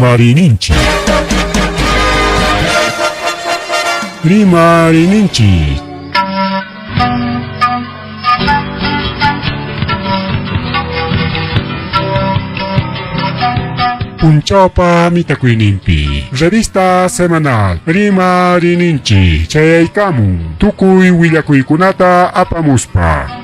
Rimarininchik. Rimarininchik. Punchawpa mitakuyninpi revista semanal Rimarininchik chayaykamun tukuy willakuykunata apamuspa.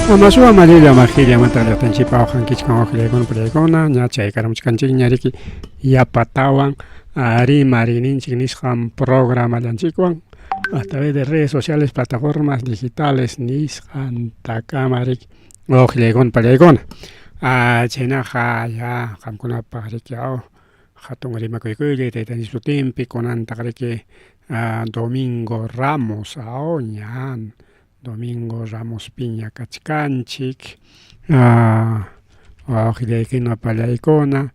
Amasuwa mallilla majilla manta llaqtanchikpa waqankichkan waqillaykuna puriykuna ña chaykaramuchkanchikña riki yapatawan rimarininchik nisqan programallanchikwan a través de redes sociales plataformas digitales nisqantakama riki Uqllaykuna pallaykuna chaynaqa ya qamkunapaq riki aw hatun rimakuykullay taytanchik sutinpi kunantaq riki Domingo Ramos aw ña Domingo Ramospiña kachkanchik wawqillaykuna pallaykuna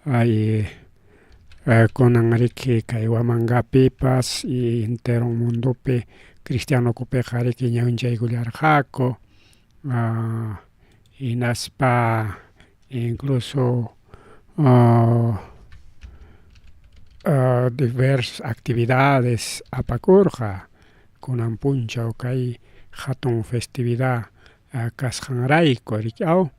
ay kunan riki kay Huamangapipas y enteron mundopi cristianokupiqa riki ñawinchaykullarqaku hinaspa incluso diversas actividades apakurqa kunan punchaw kay hatun festividad kasqanrayku riki aw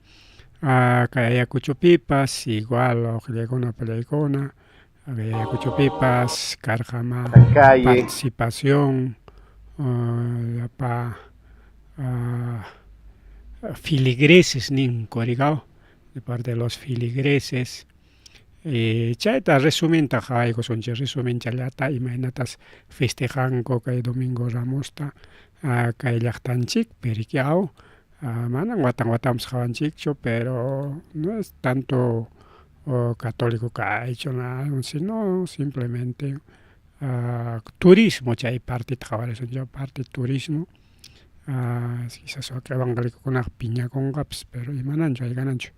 kay Ayacuchopipas igual wawqillaykuna pallaykuna Ayacuchopipas karqamá participación llapa filigreses ninku riki aw de parte de los filigreses chayta resuminta qhawaykusunchik resuminchallata imaynatas festejanku kay Domingo Ramosta kay llaqtanchikpi riki aw manan watan watanpas qhawanchikchu pero no es tanto católico kaychu sino simplemente turismo chay parteta qhawarisunchik parte turismo quizás wakin evangelicokunaqa piñakunqapis pero imananchu aykananchu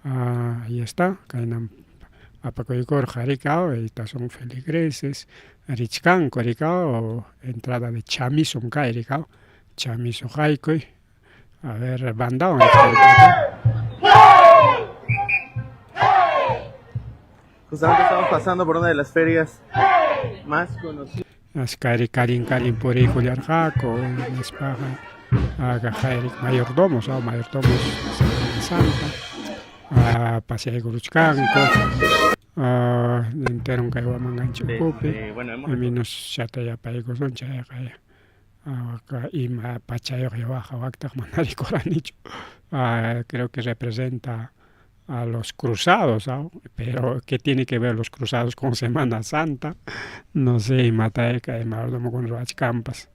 ahí está kaynan apakuykurqa riki aw estas son feligreses richkanku riki aw entrada de Chamizo kay riki aw Chamizo haykuy a ver bandawan Justamente estamos pasando por una de las ferias más conocidas. Askari kallin kallin puriykullarqaku nispaqa mayordomos mayordomos Semana Santa paseaykuruchkanku enteron kay Huamangancha ukupi minus chata yapaykusun chayqa ima pachayuq waqa waktaq mana rikuranichu creo que representa a los cruzados, pero ¿qué tiene que ver los cruzados con Semana Santa? No sé, imata kay mayordomokuna ruwachkanpas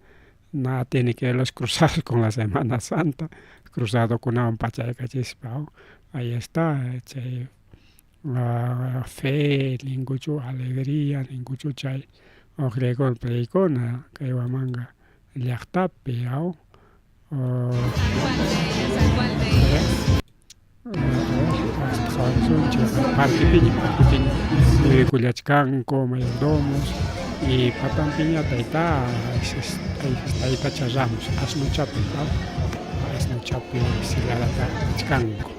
nada tiene que ver los cruzados con la Semana Santa, cruzadokunawan pachaykachispa ahí está chay fe ninkuchu alegría ninkuchu chay uqllaykuna puriykuna kay Huamanga llaqtapi aw parquepiña parquepiña puriykullachkanku mayordomos y patanpiña tayta taytacha Ramos asnochapi asnochapi silladata apachkanku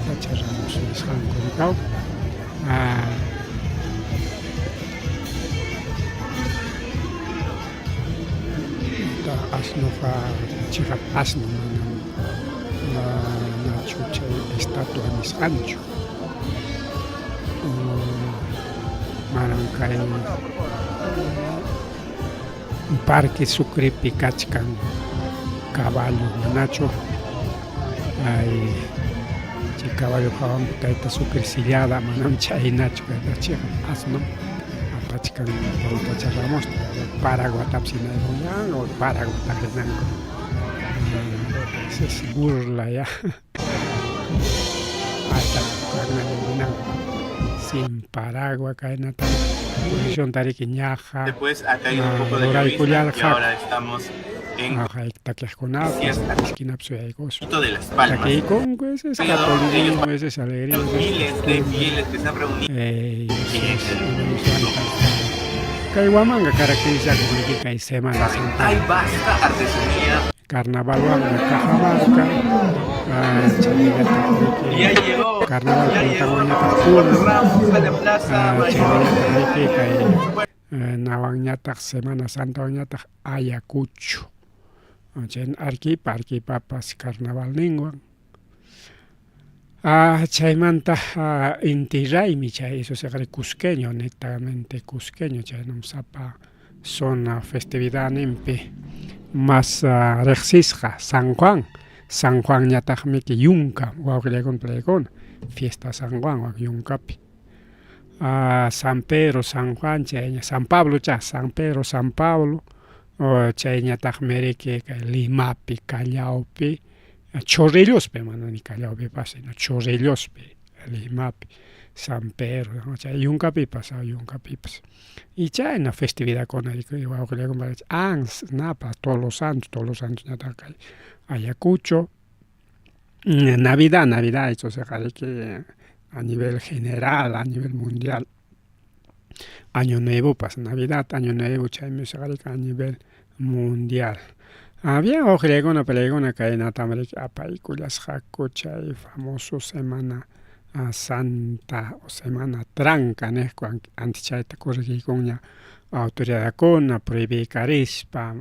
taytacha Ramos nisqanku rikaw asnoqa chiqap asno manam manachu chay estatua nisqanchu manam kay Parque Sucrepi kachkan caballo manachu ay chay caballo hawanpi tayta Sucre sillada manam chaynachu chiqap asno apachkan taytacha Ramosta paraguatapas hinaykunanku o paraguata hinanku es burla ya hasta sin paragua kaynata posición tariki ñaja Después ha caído un poco de llovizna y ruraykullarqaku ahora estamos En Takiqkunapas esquinapi suyaykusun. de Las Palmas. Takiykunku, ese es catolicismo, ese es alegría, Los ese es miles de costumbre. fieles que se han reunido Eso es, Kay Huamanga caracteriza kay Semana Santa. Hay vasta artesanía. Carnaval Cajamarca, Ya llegó, Carnaval ya llegó Puntahuañataq Jorge Puno, Ramos a la Plaza Mayor. chaynallataq kay nawanñataq Semana Santawanñataq Ayacucho. Chay Arequipa, Arequipapas carnavalninwan. Chaymanta Inti Raymi chay eso se cusqueño, netamente cusqueño, chaynam sapa zona festividadninpi mas riqsisqa San Juan, San Juanñataqmi yunka wawqillaykuna palaykuna fiesta San Juan yunkapi. San Pedro, San Juan chayña San Pablo cha, San Pedro, San Pablo chayñataqmi riki kay Limapi, Callaopi, Chorrillospi mana ni Callaopipas sino Chorrillospi, Limapi, San Pedro, chay yunkapipas, yunkapipas. Y chayna festividadkuna wawqillaykuna ans napa todos los santos, todos los santos ñataq kay Ayacucho. Navidad, Navidad, eso se riki a nivel general, a nivel mundial. Año Nuevopas, Navidad, Año Nuevo, chaymi a nivel mundial. Bien, wawqillaykuna palaykuna kaynatam riki apaykullasqaku chay famoso Semana Santa o Semana Tranca niqku antes chayta corregiykunña autoridadkuna prohibiykarispa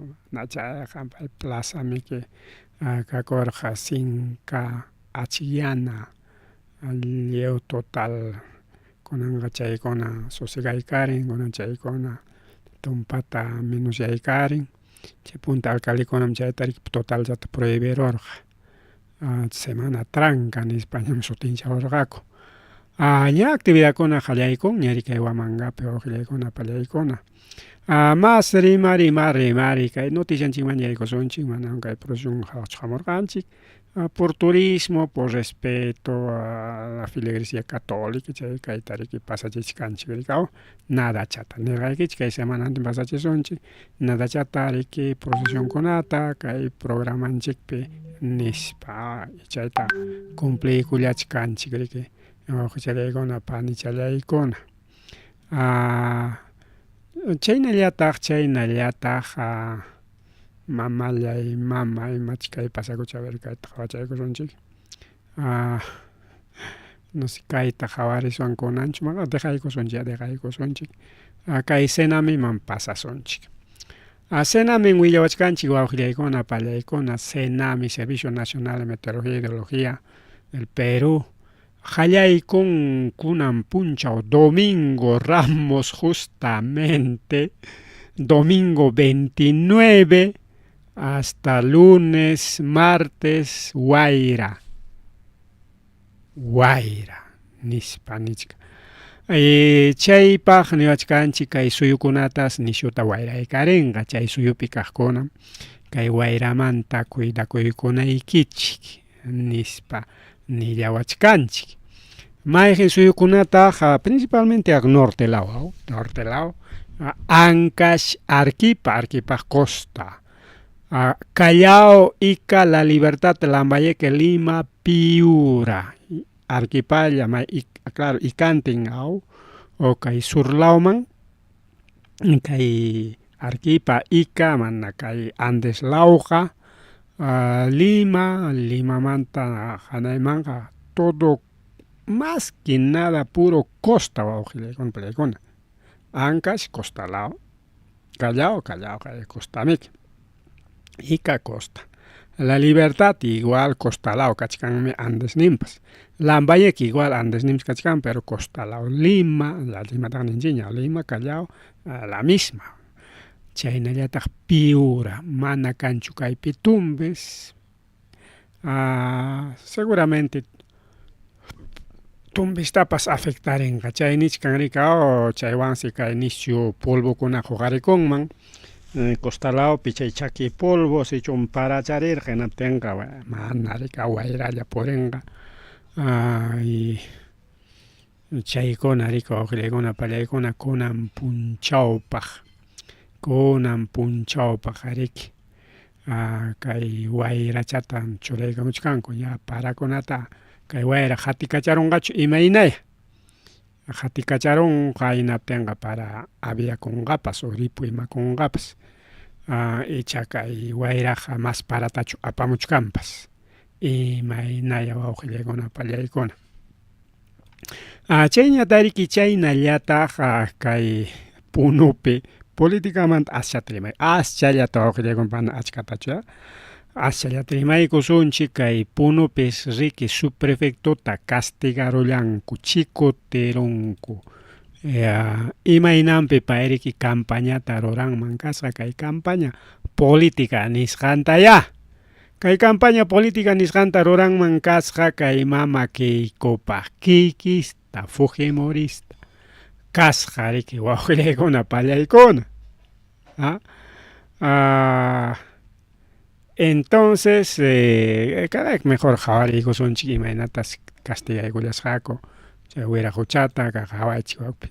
chayqa plazamiki kakurqa sinka achiyana lliw total kunanqa chaykuna sosegaykarin kunan chaykuna tumpata menosyaykarin chay punta alcaldekunam chayta totalllata prohibirurqa semana tranca nispa ñam sutincharurqaku. Ña actividadkuna qallaykunña kay Huamangapi wawqillaykuna palaykuna. Mas rimari rimari kay noticianchikman yaykusunchik manam kay procesión hamurqanchik por turismo, por respeto a la feligresía católica chay kayta riki pasachichkanchik rikaw nadachata nirqaykichik kay semanantin pasachisunchik nadachata riki procesionkunata kay programanchikpi nispa chayta cumpliykullachkanchik riki wawqichallaykuna panichallaykuna. Chaynallataq chaynallataq mamallay mama imachik kay pasakuchik a ver kayta qhawachaykusunchik no sé kayta qhawarisuwan kunanchu mana dejaykusunchik dejaykusunchik kay Senamiman pasasunchik. Senamin willawachkanchik wawqillaykuna pallaykuna Senami Servicio Nacional de Meteorología y Hidrología del Perú qallaykun kunan punchaw domingo Ramos justamente domingo 29 hasta lunes, martes, wayra, wayra nispa nichka. Chaypaq niwachkanchik kay suyukunatas nishuta wayraykarinqa chay suyupi kaqkuna kay wayramanta cuidakuykunaykichik nispa nillawachkanchik. Mayqin suyukunataq principalmente norte law, norte law, Ancash, Arequipa, Arequipa costa, Callao, Ica, La Libertad, Lambayeque, Lima, Piura, Arequipalla, claro, Icantin, o kay sur lawman, kay Arequipa, Ica, mana kay Andes lawqa, Lima, Limamanta hanaymanqa todo más que nada puro costa wawqillaykuna palaykuna. Ancash costa law, Callao, Callao costamiki, Ica costa. La Libertad igual costa law kachkanmi Andesninpas. Lambayeque igual Andesninpas kachkan pero costa law. Lima, la Limataqa ninchikña, Lima, Callao, la misma. Chaynallataq Piura, mana kanchu kaypi tumbes, seguramente tumbistapas afectarinqa chay nichkan riki chaywansi kay nisyu polvokuna huqarikunman costa lawpi chay chaki polvo sichum paracharirqa hinaptinqa mana riki wayralla purinqa y chaykuna riki wawqillaykuna pallaykuna kunan punchawpaq kunan punchawpaq riki. Kay wayrachatam churaykamuchkanku ya parakunata kay wayra qatikacharunqachu imaynaya qatikacharunqa hinaptinqa para aviakunqapas o ripu imakunqapas icha kay wayraqa mas paratachu apamuchkanpas imaynaya wawqillaykuna pallaykuna. Chayñatariki chaynallataq kay Punupi políticamanta aschata rimay aschallata wawqillaykuna mana achkatachu aschallata rimaykusunchik kay Punupis riki subprefectota castigarullanku chikutirunku imaynanpi payriki campañata ruranman kasqa kay campaña política nisqantayá. Kay campaña política nisqanta ruranman kasqa kay mama Keikopaq kikista fujimorista kasqa riki wawqillaykuna pallaykuna. ¿Ah? Ah, entonces eh, cada mejor qhawariykusunchik imaynatas castigaykullasqaku chay wiraquchata qhawaychik wakpi.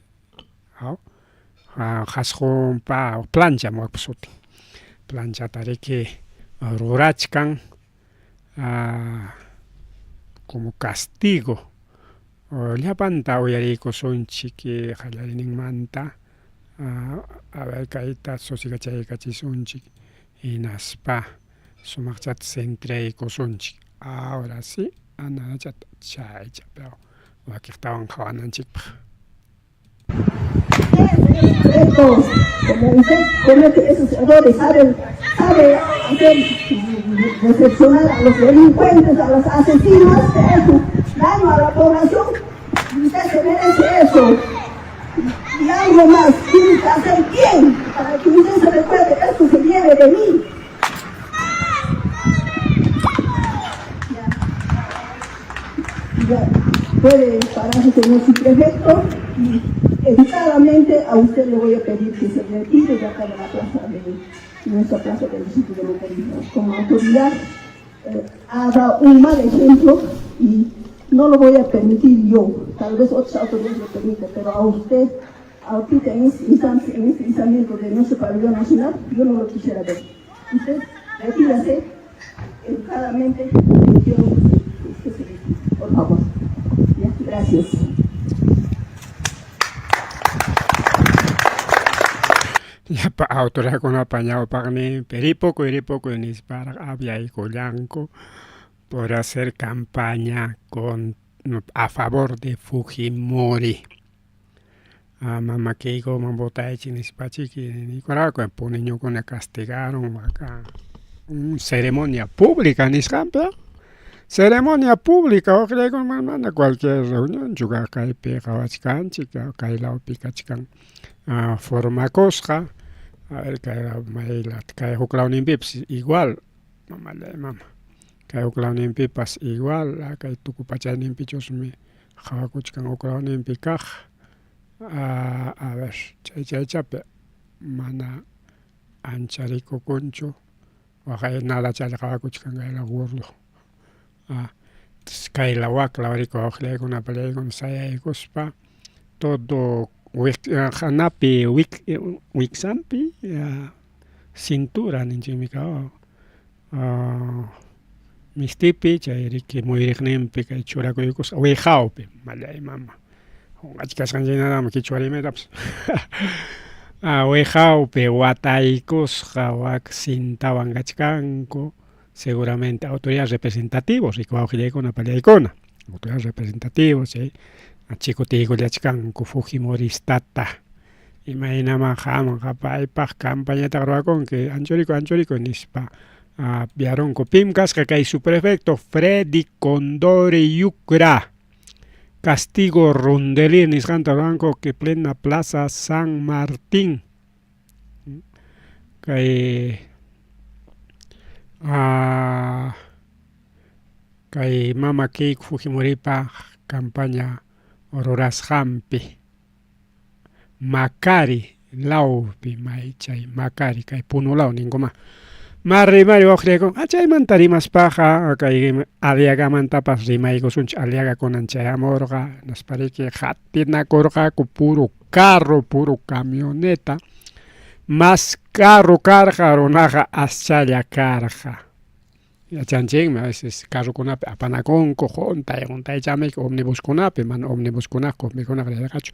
Qhasqunpa plancham wakpa sutin. Planchata riki rurachkan como castigo. Llapanta uyariykusunchik qallariyninmanta a ver kayta sosigachaykachisuchik hinaspa sumaqchata centraykusunchik. Ahora sí, anachata chaychapi wakiqtawan qhawananchikpaq. Como usted comete esos errores, sabe, sabe hacer decepcionar a los delincuentes, a los asesinos que hacen daño a la población, usted se merece eso. Y algo más, tiene que hacer bien para que usted se recuerde, esto se viene de mí. Ya, puede pararse, señor subprefecto, y educadamente a usted le voy a pedir que se retire de acá de la plaza de nuestra plaza del sitio de Mocarí. Como autoridad ha dado un mal ejemplo y no lo voy a permitir yo, tal vez otras autoridades lo permiten, pero a usted, ahorita en este instante, en este izamiento de nuestro pabellón nacional, yo no lo quisiera ver. Usted retírase educadamente, quiero que usted se retire, por favor. Ya, gracias. Llapa autoridadkunapa ñawpaqninpi ripukuy ripukuy nisparaq aviaykullanku por hacer campaña con a favor de Fujimori. Mama Keikoman votaychik nispachiki nikurqaku puniñukuna castigaron acá un ceremonia pública nisqanpi ceremonia pública waqllaykuna mana cualquier reunionchu kaypi qawachkanchik kay lawpi kachkan formakusqa a ver kay maylat kay huk lawninpipas igual mamallay mama kay huk lawninpipas igual kay tukupachayninpichusmi qhawakuchkan huk lawninpi kaq a ver chay chaychapi mana ancha rikukunchu waqay nadachalla qhawakuchkan kay law gordo kay law wak law riku waqllaykuna pallaykuna sayaykuspa todo hanapi wiksanpi cintura ninchikmi mistipi chay riki muyuriqninpi kay churakuykusqa wiqawpi mallay mama qunqachkasqanchiknataqmi qichwa rimaytapas wiqawpi wataykusqa wak cintawan kachkanku seguramente autoridad representativos riki wawqillaykuna pallaykuna autoridad representativos chay chikutiykullachkanku fujimoristata imaynaman hamunqa paypaq campañataqa ruwakunki anchurikuy anchurikuy nispa aviarunku. Pim kasqa kay subprefecto Freddy Condori Yucra castigo rondelir nisqanta ruwanku que plena plaza San Martín kay kay mama Keiko Fujimoripa campaña rurasqanpi Macari lawpi may chay Macari kay Puno law ninkuma. Marimari wawqillayku chaymanta rimaspaqa kay Aliagamantapas rimaykusunchik Aliaga kunan chayamurqa hinaspariki qatinakurqaku puro carro puro camioneta. Mas carro karqa runaqa aschalla karqa. Yachanchikmi a veces carrokunapi apanakunku huntay huntaychamiki omnibuskunapi, mana omnibuskunaqa combikunaqa rirqachu,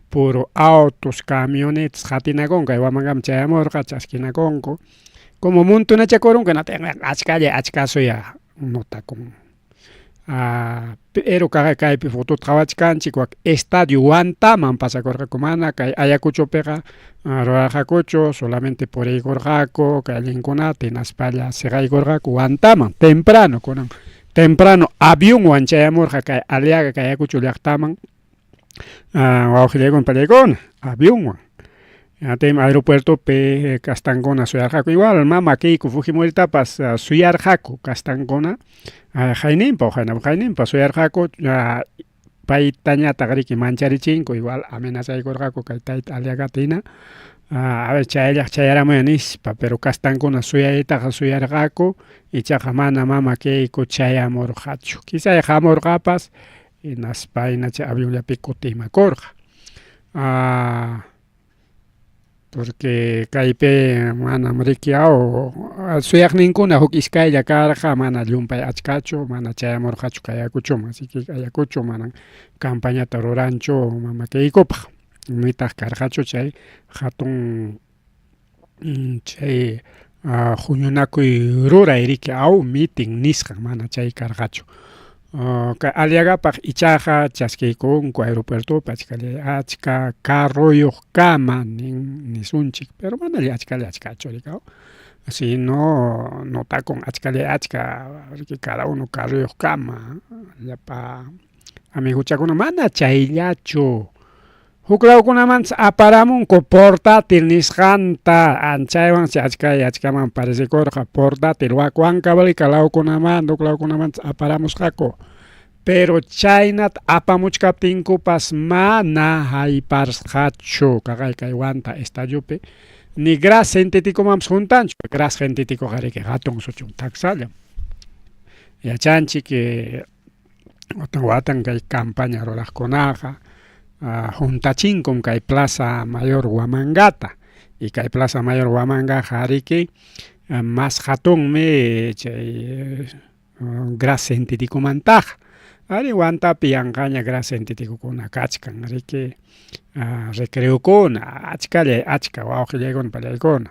puro autos, camionetas qatinakunku kay Huamangaman chayamurqa chaskinakunku, como montonachakurunku hinaptinqa achkalla achkasuya notakun. Pero kaypi fotota qawachkanchik wak estadio Huantaman pasakurqaku mana kay Ayacuchopiqa rurarqakuchu solamente puriykurqaku kay allinkunata hinaspalla siqaykurqaku Huantaman temprano kunan temprano avionwan chayamurqa kay Aliaga kay Ayacucho llaqtaman wawqillaykuna pallaykuna avionwan Hinaptinmi aeropuertopi kastankuna suyarqaku. Igual mama Keiko Fujimoritapas suyarqaku kastankuna hayninpa hayninpa suyarqaku paytañataq riki mancharichinku igual amenazaykurqaku kay tayta Aliagata hina a ver chayllaq chayaramuya nispa pero kastankuna suyaytaqa suyarqaku ichaqa mana mama Keiko chayamurqachu. Quizá hamurqapas hinaspa hina chay avionllapi kutimakurqa. Porque kaypi manam riki aw suyaqninkuna huk iskaylla karqa mana llumpay achkachu mana chayamurqachu kay Ayacuchoman así que Ayacucho manam campañata ruranchu mama Keikopaq nitaq karqachu chay hatun chay huñunakuy ruray riki aw mitin nisqan mana chay karqachu. Kay Aliagapaq ichaqa chaskiykunku aeropuertopi achkalla achka carroyuqkama nin nisunchik pero manalla achkalla achkachu riki aw sino notakun achkalla achka riki cada uno carroyuqkama llapa amigochakuna mana chayllachu. Huk lawkunamantas aparamunku portátil nisqanta, chaywansi achka achkaman parecekurqa portátil wak Huancavelica lawkunamanta huk lawkunamantas aparamusqaku. Pero chaynata apamuchkaptinkupas mana hayparsqachu kaqay kay Huanta estadiopi ni gras sintéticomanpas huntanchu, gras sintéticoqa riki hatun suchum taksallam. Yachanchik watan watan kay campaña ruraqkunaqa huntachinkum kay Plaza Mayor Huamangata y kay Plaza Mayor Huamangaqa riki mas hatunmi chay gras sintéticomantaqa. Arí Huantapi yanqaña gras sintéticokuna kachkan riki recreokuna achkalla achka wawqillaykuna pallaykuna.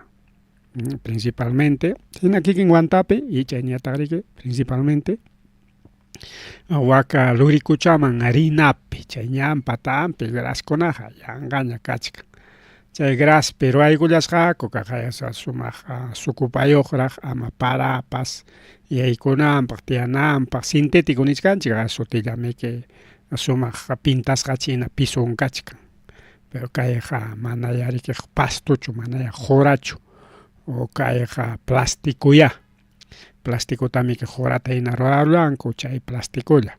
Principalmente hina kikin Huantapi y chayñataq riki principalmente waka Luricochaman rinapi chay ñan patanpi graskunaqa yanqaña kachkan. Chay graspi ruwaykullasqaku kaqay sumaq sukupayuqraq ama parapas yaykunanpaq tiyananpaq sintético nichkanchik sutillamiki sumaq pintasqa china pison kachkan. Pero kayqa manaya riki pastochu manaya qurachu o kayqa plasticoyá. Plasticotamiki qurata hina rurarunku chay plasticolla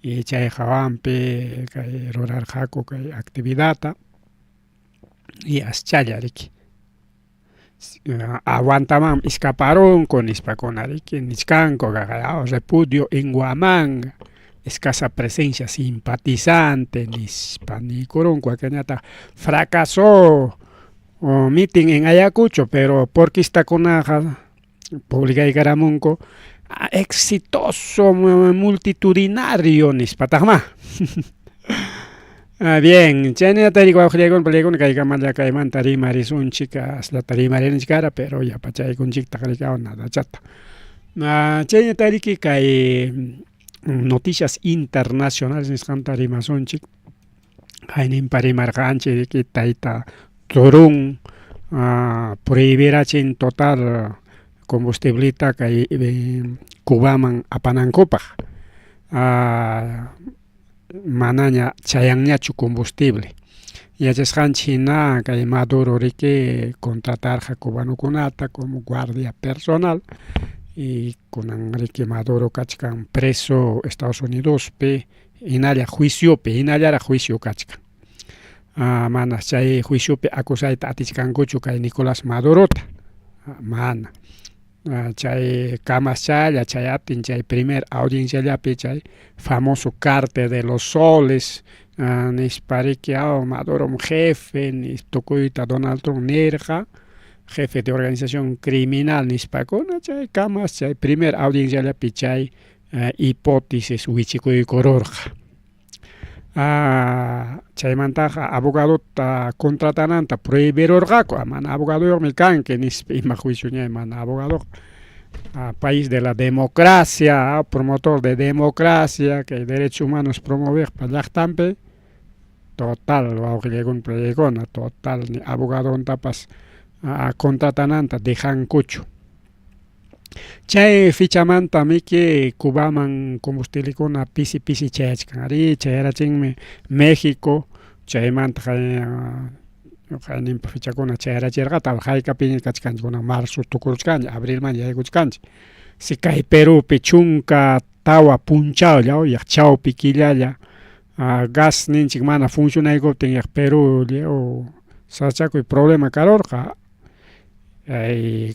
y chay hawanpi kay rurarqaku kay actividadta y aschalla riki. Aguantaman escaparunku nispakuna riki nichkanku repudio en Huamanga escasa presencia simpatizante nispa niykurunku wakinñataq fracasó mitin en Ayacucho pero porquistakunaqa publicaykaramunku exitoso multitudinario nispataqmá. Bien, chaynata wawqillaykuna pallaykuna kaykamalla kaymanta rimarisunchik asllata rimarinchik kara pero yapachaykunchiktaq riki nadachata. Chaynata riki kay noticias internacionales nisqanta rimasunchik hayninpa rimarqanchik riki tayta Trump prohibirachin total combustibleta kay Cubaman apanankupaq manaña chayanñachu combustible. Yachasqanchik hina kay Maduro riki contratarqa cubanukunata como guardia personal y kunan riki Maduro kachkan preso Estados Unidospi hinalla juiciopi hinallaraq juicio kachkan. Manas chay juiciopi acusayta atichkankuchu kay Nicolás Madurota mana. Chay kamaschalla chayaptin chay primer audienciallapi chay famoso cártel de los soles nispa riki Madurom jefe nis tukuyta Donald Trump nirqa. jefe de organización criminal nispakuna chay kamas chay primer audienciallapi chay hipótesis wichikuykururqa. Chaymantaqa abogadota contratananta prohibirurqaku, mana abogadoyuqmi kanki nispa, ima juicioña mana abogadoqa. País de la democracia, promotor de democracia, kay derechos humanos promoveqpa llaqtanpi, total wawqillaykuna parillaykuna, total ni abogadontapas contratananta dejankuchu. Chay fichamanta miki Cubaman combustiblikuna pisi pisi chayachkan, arí chayarachinmi México, chaymanta qayninpa fichakuna chayarachirqataq, haykapiña kachkanchik kunan marzo tukuruchkanchik, abrilman yaykuchkanchik. Si kay Perupi 14 punchawlla yaq chawpi killalla gas ninchik mana funcionaykuptin yaq Perú sasachakuy problema karurqa,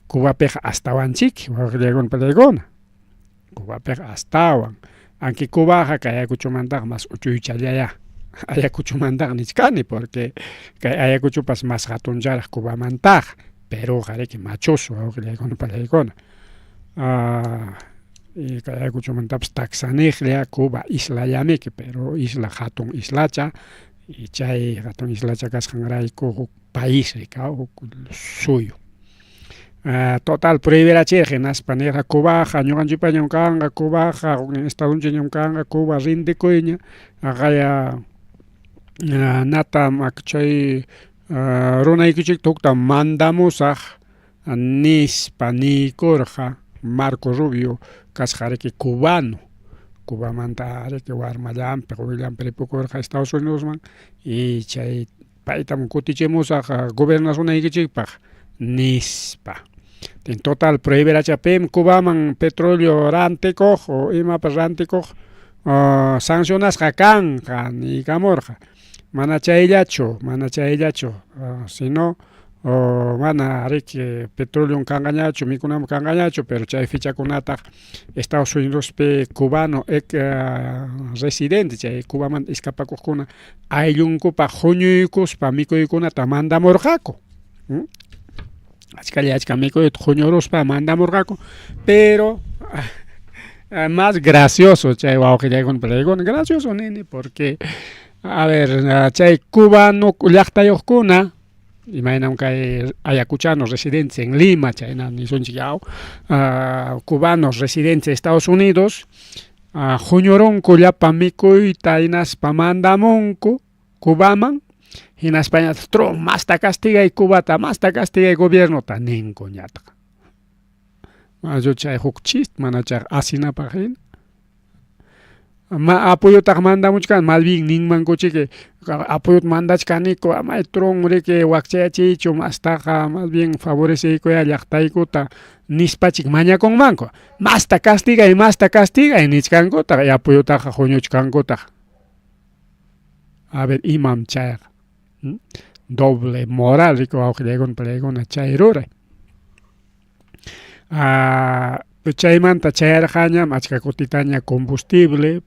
Cubapiqa astawanchik wawqillaykuna parillaykuna, Cubapiqa astawan, aunque Cubaqa kay Ayacuchomantaqa mas uchuychallaya, Ayacuchomantaqa nichkani porque kay Ayacuchopas mas hatuncharaq Cubamantaqa, Peruqa riki machusu wawqillaykuna parillaykuna. Kay Ayacuchomantapas taksaniqlla Cuba islallamiki, pero isla hatun islacha, y chay hatun islacha kasqanrayku huk país rika, huk suyu. Total prohibirachirqa hinaspa nirqa Cubaqa ñuqanchikpañam kanqa, Cubaqa huknin estadonchikñam kanqa, Cuba rindikuyña, qaya natam chay runaykichikta hukta mandamusaq nispa niykurqa Marco Rubio kasqa riki cubano, Cubamanta riki warmallanpi qoyullanpi ripukurqa Estados Unidosman y chay paytam kutichimusaq gobernasunaykichikpaq nispa. En total prohibiracha pim Cubaman petróleo rantikuq o imapas rantikuq sancionasqa kanqa niykamurqa. Mana chayllachu, mana chayllachu, sino mana riki petróleo kanqañachu, mikunanpaq kanqañachu, pero chay fichakunataq Estados Unidospi cubano residente chay Cubamanta escapakuqkuna ayllunkupaq huñuykuspa mikuykunata mandamurqaku. Achkalla achka mikuyta huñuruspa mandamurqaku, pero más gracioso chay wawqillaykuna parillaykuna, gracioso nini porque a ver chay cubano llaqtayuqkuna imaynam kay ayacuchanos residentes en Lima, chayna nisunchik yaw, cubanos residentes de Estados Unidos, huñurunku llapa mikuyta hinaspa mandamunku Cubaman, hinaspañataq Trump masta castigay Cubata, masta castigay gobiernota ninku ñataq. Manachu chay huk chiste, mana chayqa asinapaq hina. Ma apoyotaq mandamuchkan, más bien ninmankuchiki apoyota mandachkaniku, amay Trump riki wakchayachiychu mastaqa, más bien favoreceykuya llaqtaykuta nispachik mañakunmanku. Masta castigay, masta castigay nichkankutaq y apoyotaqa huñuchkankutaq. A ver, imam chayqa. Doble moral riki wawqillaykuna parillaykuna chay ruray. Chaymanta chayarqañam achka kutitaña combustible,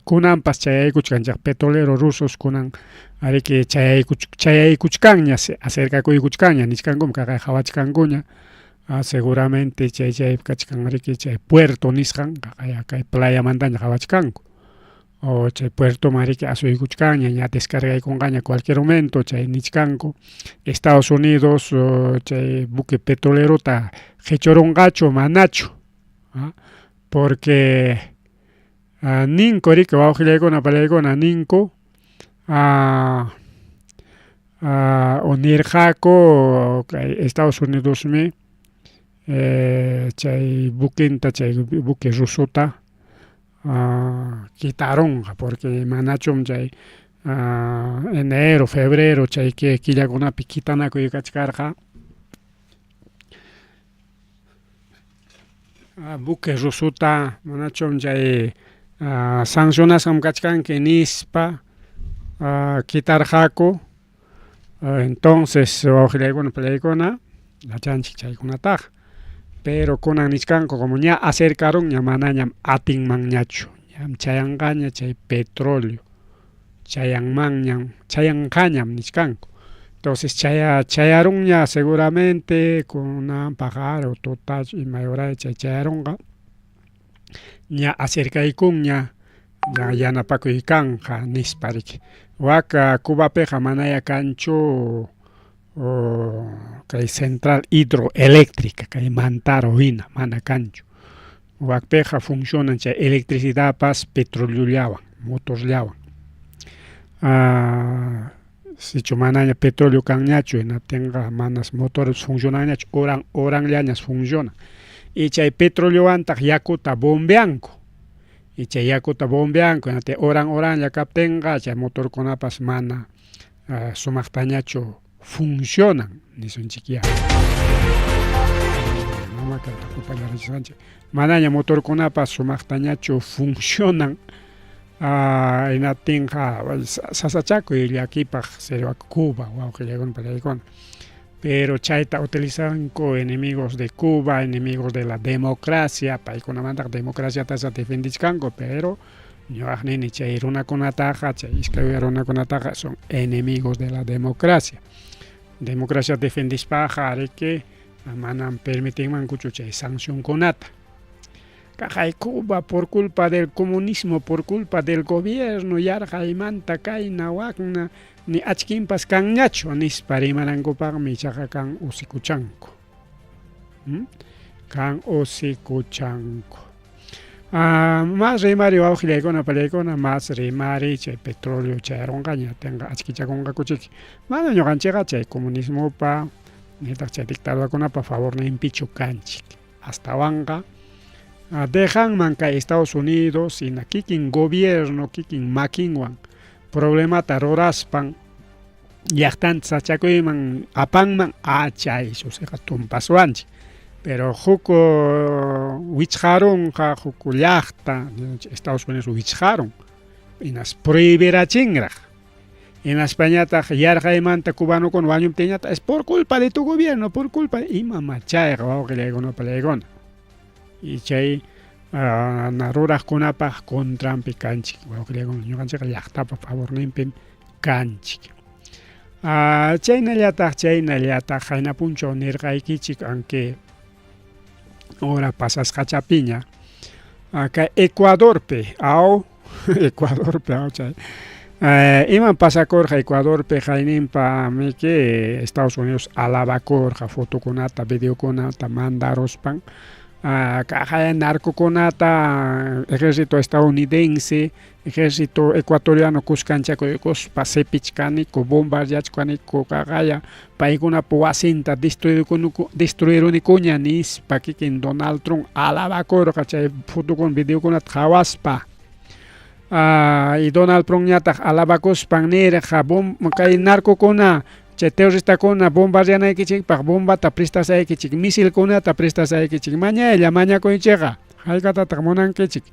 kunanpas chayaykuchkan petrolero rusos kunan ariki chayaykuchkanña, acercakuykuchkanña nichkankum kaqay qhawachkankuña, seguramente chay chaypi kachkan riki chay puerto nisqan qaqay kay playamantaña qhawachkanku. O chay puertoman riki asuykuchkanña, ña descargaykunqaña cualquier momento chay nichkanku. Estados Unidos chay buque petrolerota qichurunqachu manachu, porque ninku riki wawqillaykuna parillaykuna ninku o nirqaku kay Estados Unidosmi chay buquenta, chay buque rusota quitarunqa, porque manachum chay enero, febrero chay killakunapi quitanakuy kachkarqa. Buque rusota manachum chay sancionasqam kachkanki nispa quitarqaku. Entonces wawqillaykuna parillaykuna yachanchik chaykunataqa. Pero kunan nichkanku como ña acercarunña manañam atinmanñachu, ñam chayanqaña chay petróleo, chayanmanñam, chayanqañam nichkanku. Entonces chaya chayarunña seguramente kunan paqari o tutachu imay horachu chay chayarunqa ña acercaykunña ña yanapakuy kanqa nispa riki. Wak Cubapiqa manaya kanchu kay central hidroeléctrica kay Mantaro hina mana kanchu. Wakpiqa funcionan chay electricidadpas petroleollawan motorllawan. Sichu manaña petróleo kanñachu hinaptinqa manas motores funcionanñachu horan horanllañas funcionan. Y chay petroleowantaq yakuta bombeanku. Y chay yakuta bombeanku hinaptin horan horanlla kaptinqa chay motorkunapas mana sumaqtañachu funcionan nisunchikyá. Manaña motorkunapas sumaqtañachu funcionan hinaptinqa sasachakuy llakipaq sería Cuba wawqillaykuna pallaykuna. Pero chayta utilizanku enemigos de Cuba, enemigos de la democracia, paykunamantaqa democraciatacha defendichkanku, pero ñuqaq nini chay runakunataqa, chay iskay uya runakunataqa son enemigos de la democracia. Democracia defendispaqa riki manam permitinmankuchu chay sancionkunata. Kaqay Cuba por culpa del comunismo, por culpa del gobierno yarqaymanta kayna wakna ni achkinpas kanñachu nispa rimanankupaqmi ichaqa kan usikuchanku. Kan usikuchanku. Mas rimari wawqillaykuna pallaykuna mas rimari chay petróleo chayarunqaña tinqa achkichakunqakuchiki. Mana ñuqanchikqa chay comunismopa nitaq chay dictadurakunapa favorninpichu kanchik. Astawanqa dejanman kay Estados Unidos hina kikin gobierno kikin makinwan problemata ruraspan llaqtanta sachakuyman apanman chay susiqa tumpaswanchik. Pero huk wichqarunqa huk llaqta Estados Unidos wichqarun hinas prohibirachinraq. Hinaspañataq yarqaymanta cubanokuna wañuptinñataq es por culpa de tu gobierno, por culpa imamá chayqa wawqillaykuna pallaykuna. Y chay ruraqkunapaq contranpi kanchik wawqillaykuna ñuqanchikqa llaqtapa favorninpim kanchik. Chaynallataq chaynallataq qayna punchaw nirqaykichik aunque hora pasasqachapiña kay Ecuadorpi aw Ecuadorpi aw chay imam pasakurqa Ecuadorpi qayninpa miki Estados Unidos alabakurqa fotokunata videokunata mandaruspan kaqaya narcokunata ejército estadounidense Ejército ecuatoriano kuskanchakuykuspa sipichkaniku, bombardeachkaniku, qaqaya paykunapa wasinta destruirunikuña nispa kikin Donald Trump alabakurqa chay fotokuna videokunata qawaspa. Y Donald Trumpñataq alabakuspan nirqa kay narcokuna chay terroristakuna bombardeanaykichikpaq bombata prestasaykichik, misilkunata prestasaykichik, mañaylla mañakuychikqa, haykatataq munankichik.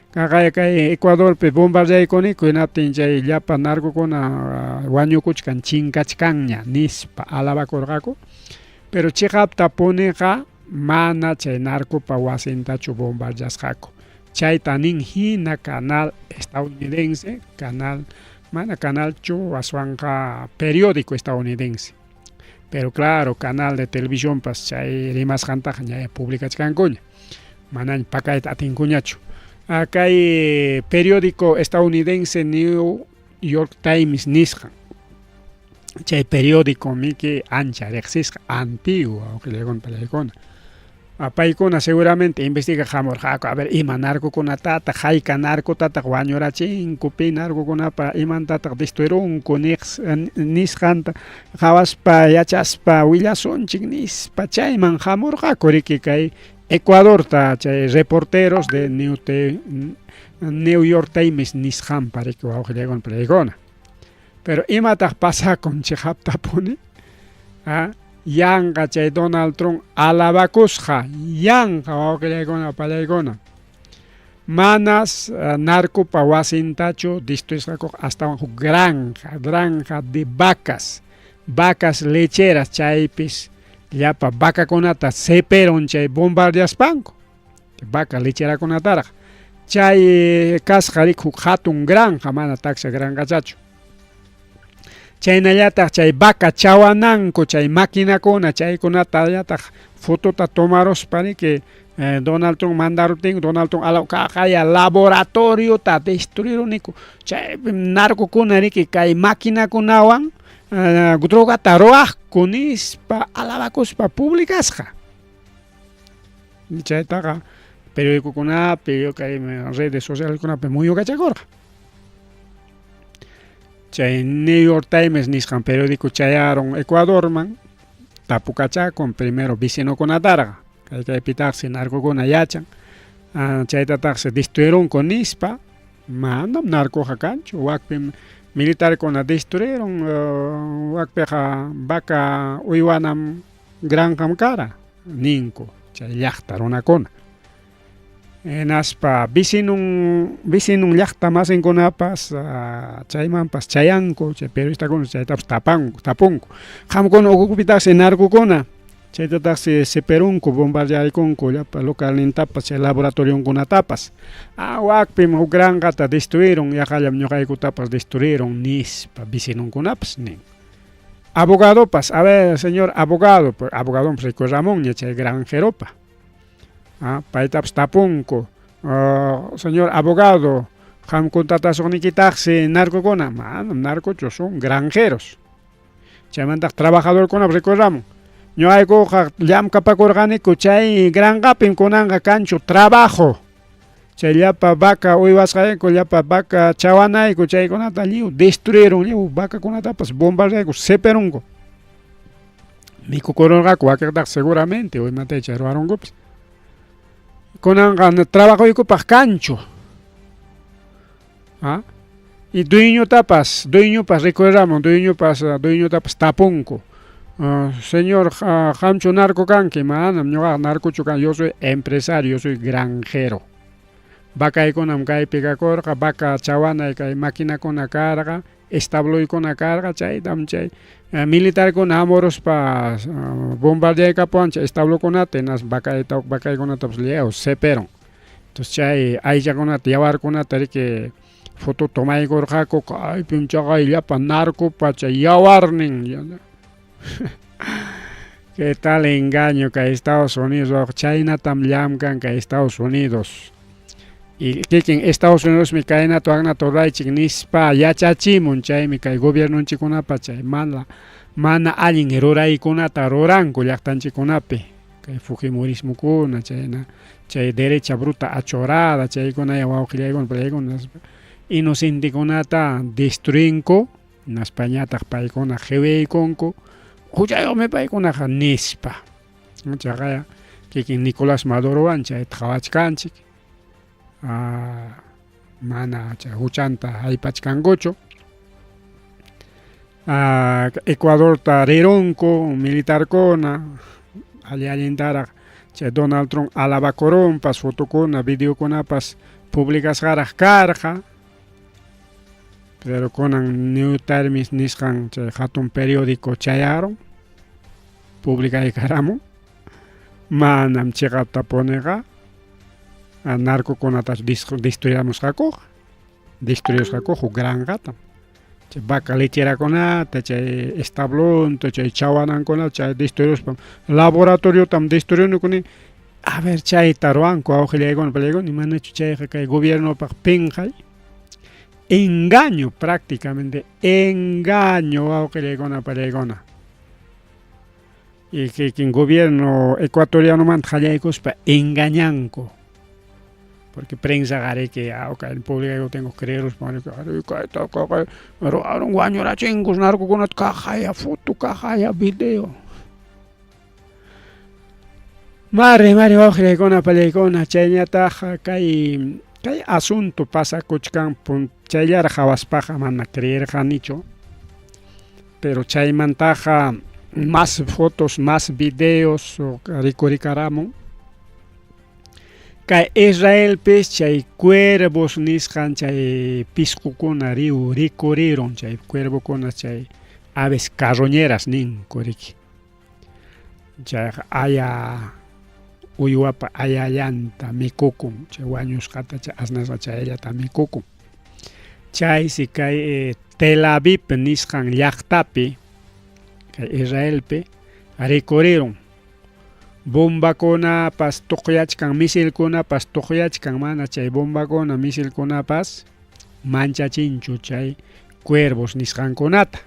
Kaqay kay Ecuadorpi bombardeaykuniku hinaptin chay llapa narcokuna wañukuchkan chinkachkanña nispa alabakurqaku. Pero chiqaptapuniqa mana chay narcopa wasintachu bombardeasqaku. Chayta nin hina canal estadounidense, canal mana canalchu aswanqa periódico estadounidense. Pero claro, canal de televisionpas chay rimasqantaqa ña publicachkankuña. Manaña pakayta atinkuñachu. Kay periódico estadounidense New York Times nisqan. Chay periódico miki ancha riqsisqa antiguo wawqillaykuna pallaykuna. Paykuna seguramente investigaq hamurqaku a ver ima narcokunatataq hayka narcotataq wañurachinku pi narcokunapa imantataq destruirunku nisqanta qawaspa yachaspa willasunchik nispa chayman hamurqaku riki kay Ecuadorta chay reporteros de New York Times nisqanpa riki wawqillaykuna pallaykuna. Pero imataq pasakun chiqaptapuni? Yanqa chay Donald Trump alabakusqa, yanqa wawqillaykuna pallaykuna. Manas narcopa wasintachu destruisqakuqa astawan huk granja, granja de vacas, vacas lecheras chaypis llapa vacakunata seperun chay bombardeaspanku, vaca lecherakunataraq. Chay kasqa riki huk hatun granja, mana taksha granjachachu. Chaynallataq chay vaca chawananku chay maquinakuna chaykunatallataq fotota tomaruspa riki Donald Trump mandaruptin Donald Trump alaw kaqaya laboratoriota destruiruniku chaypim narcokuna riki kay maquinakunawan drogata ruwaqku nispa alabakuspa publicasqa. Chaytaqa periodicokunapi kay redes socialkunapi muyukachakurqa. Chay New York Times nisqan periódico chayarun Ecuadorman tapukachakun primero vecinokunatarqa kay kaypitaqsi narcokuna yachan chaytataqsi destruirunku nispa manam narcoqa kanchu wakpim militarkuna destruirun wakpiqa vaca uywanam granjam kara ninku chay llaqta runakuna. Hinaspa vecinon vecinon llaqta masinkunapas chaymanpas chayanku chay periodistakuna chaytapas tapanku tapunku qamkuna ukupitaqsi narcokuna chaytataqsi siperunku bombardeaykunku llapa localnintapas chay laboratorionkunatapas ah wakpim huk granjata destruirun yaqallam ñuqaykutapas destruirun nispa vecinonkunapas nin. Abogadopas a ver señor abogado abogadonpas rikurramunña chay granjeropa Ah, paytapas tapunku, oh, señor abogado, qam contratasuqnikitaqsi narcokuna, manam narcochu, son granjeros. Chaymantaq trabajadorkunap rikurramun. Ñuqaykuqa llamkapakurqaniku chay granjapim kunanqa kanchu trabajo. Chay llapa vaca uywasqayku, llapa vaca chawanayku chaykunata lliw destruyeron, lliw vacakunatapas bombardeayku, seperunku. Mikukururqaku wakiqtaqa seguramente imata chay ruwarunkupas. Kunanqa trabajoykupaq kanchu. ¿Ah? Y dueñotapas, dueñopas rikuriramun, dueñopas, dueñotapas tapunku. Señor, qamchu narco kanki? Manam ñuqaqa narcochu kani, yo soy empresario, yo soy granjero. Vacaykunam kaypi kakurqa, vaca chawanay kay maquinakuna karqa, establoykuna karqa, chaytam chay militarkuna hamuruspa bombardeaykapuwan chay establokunata hinaspa vacayta vacaykunatapas lliw seperon. Entonces chay aychakunata yawarkunata riki foto tomaykurqaku kaypim chaqay llapa narcopa chay yawarnin. ¿Qué tal engaño kay Estados Unidos? Chaynatam llamkan kay Estados Unidos. Y kikin Estados Unidosmi kaynata waknata ruraychik nispa yachachimun chaymi kay gobiernonchikkunapa chay mana mana allin ruraykunata ruranku llaqtanchikkunapi kay fujimorismokuna chayna chay derecha bruta achorada chaykunaya wawqillaykuna paykuna inocentekunata destruinku hinaspañataq paykuna qiwiykunku huchayuqmi paykunaqa nispa. Chaqaya kikin Nicolás Madurowan chayta qawachkanchik mana chay huchanta haypachkankuchu. Ecuadorta rirunku militarkuna alli allintaraq chay Donald Trump alabakurunpas fotokuna videokunapas publicasqaraq karqa. Pero kunan New Times nisqan chay hatun periódico chayarun publicaykaramun manam chiqaptapuniqa narcokunatachu destruyaramusqakuqa destruyusqakuqa huk granjatam chay vaca lecherakunata chay establonta chay chawanankunata chay destruyuspam laboratoriotam destruyuniku nin a ver chayta ruwanku wawqillaykuna palaykuna manachu chayqa kay gobiernopaq pinqay engaño prácticamente engaño wawqillaykuna palaykuna y kikin gobierno ecuatorianomanta qallaykuspa engañanku porque prensaqa riki kay publicayku tengo que creeruspa ruwarun wañurachinkus narcokunata kaqaya foto kaqaya video. Mari mari wawqillaykuna palaykuna chayñataq kay kay asunto pasakuchkan chayllaraq qhawaspaqa mana creerqanichu pero chaymantaqa más fotos más videos rikurikaramun kay Israelpis chay cuervos nisqan chay pisqukuna riw rikurirun chay cuervokuna chay aves carroñeras ninku riki chayqa aya uywapa ayallanta mikukun chay wañusqata chay asnasqa chayllata mikukun chaysi kay Tel Aviv nisqan llaqtapi kay Israelpi rikurirun. Bombakunapas tuqyachkan, misilkunapas tuqyachkan, mana chay bombakuna, misilkunapas manchachinchu chay cuervos nisqankunata.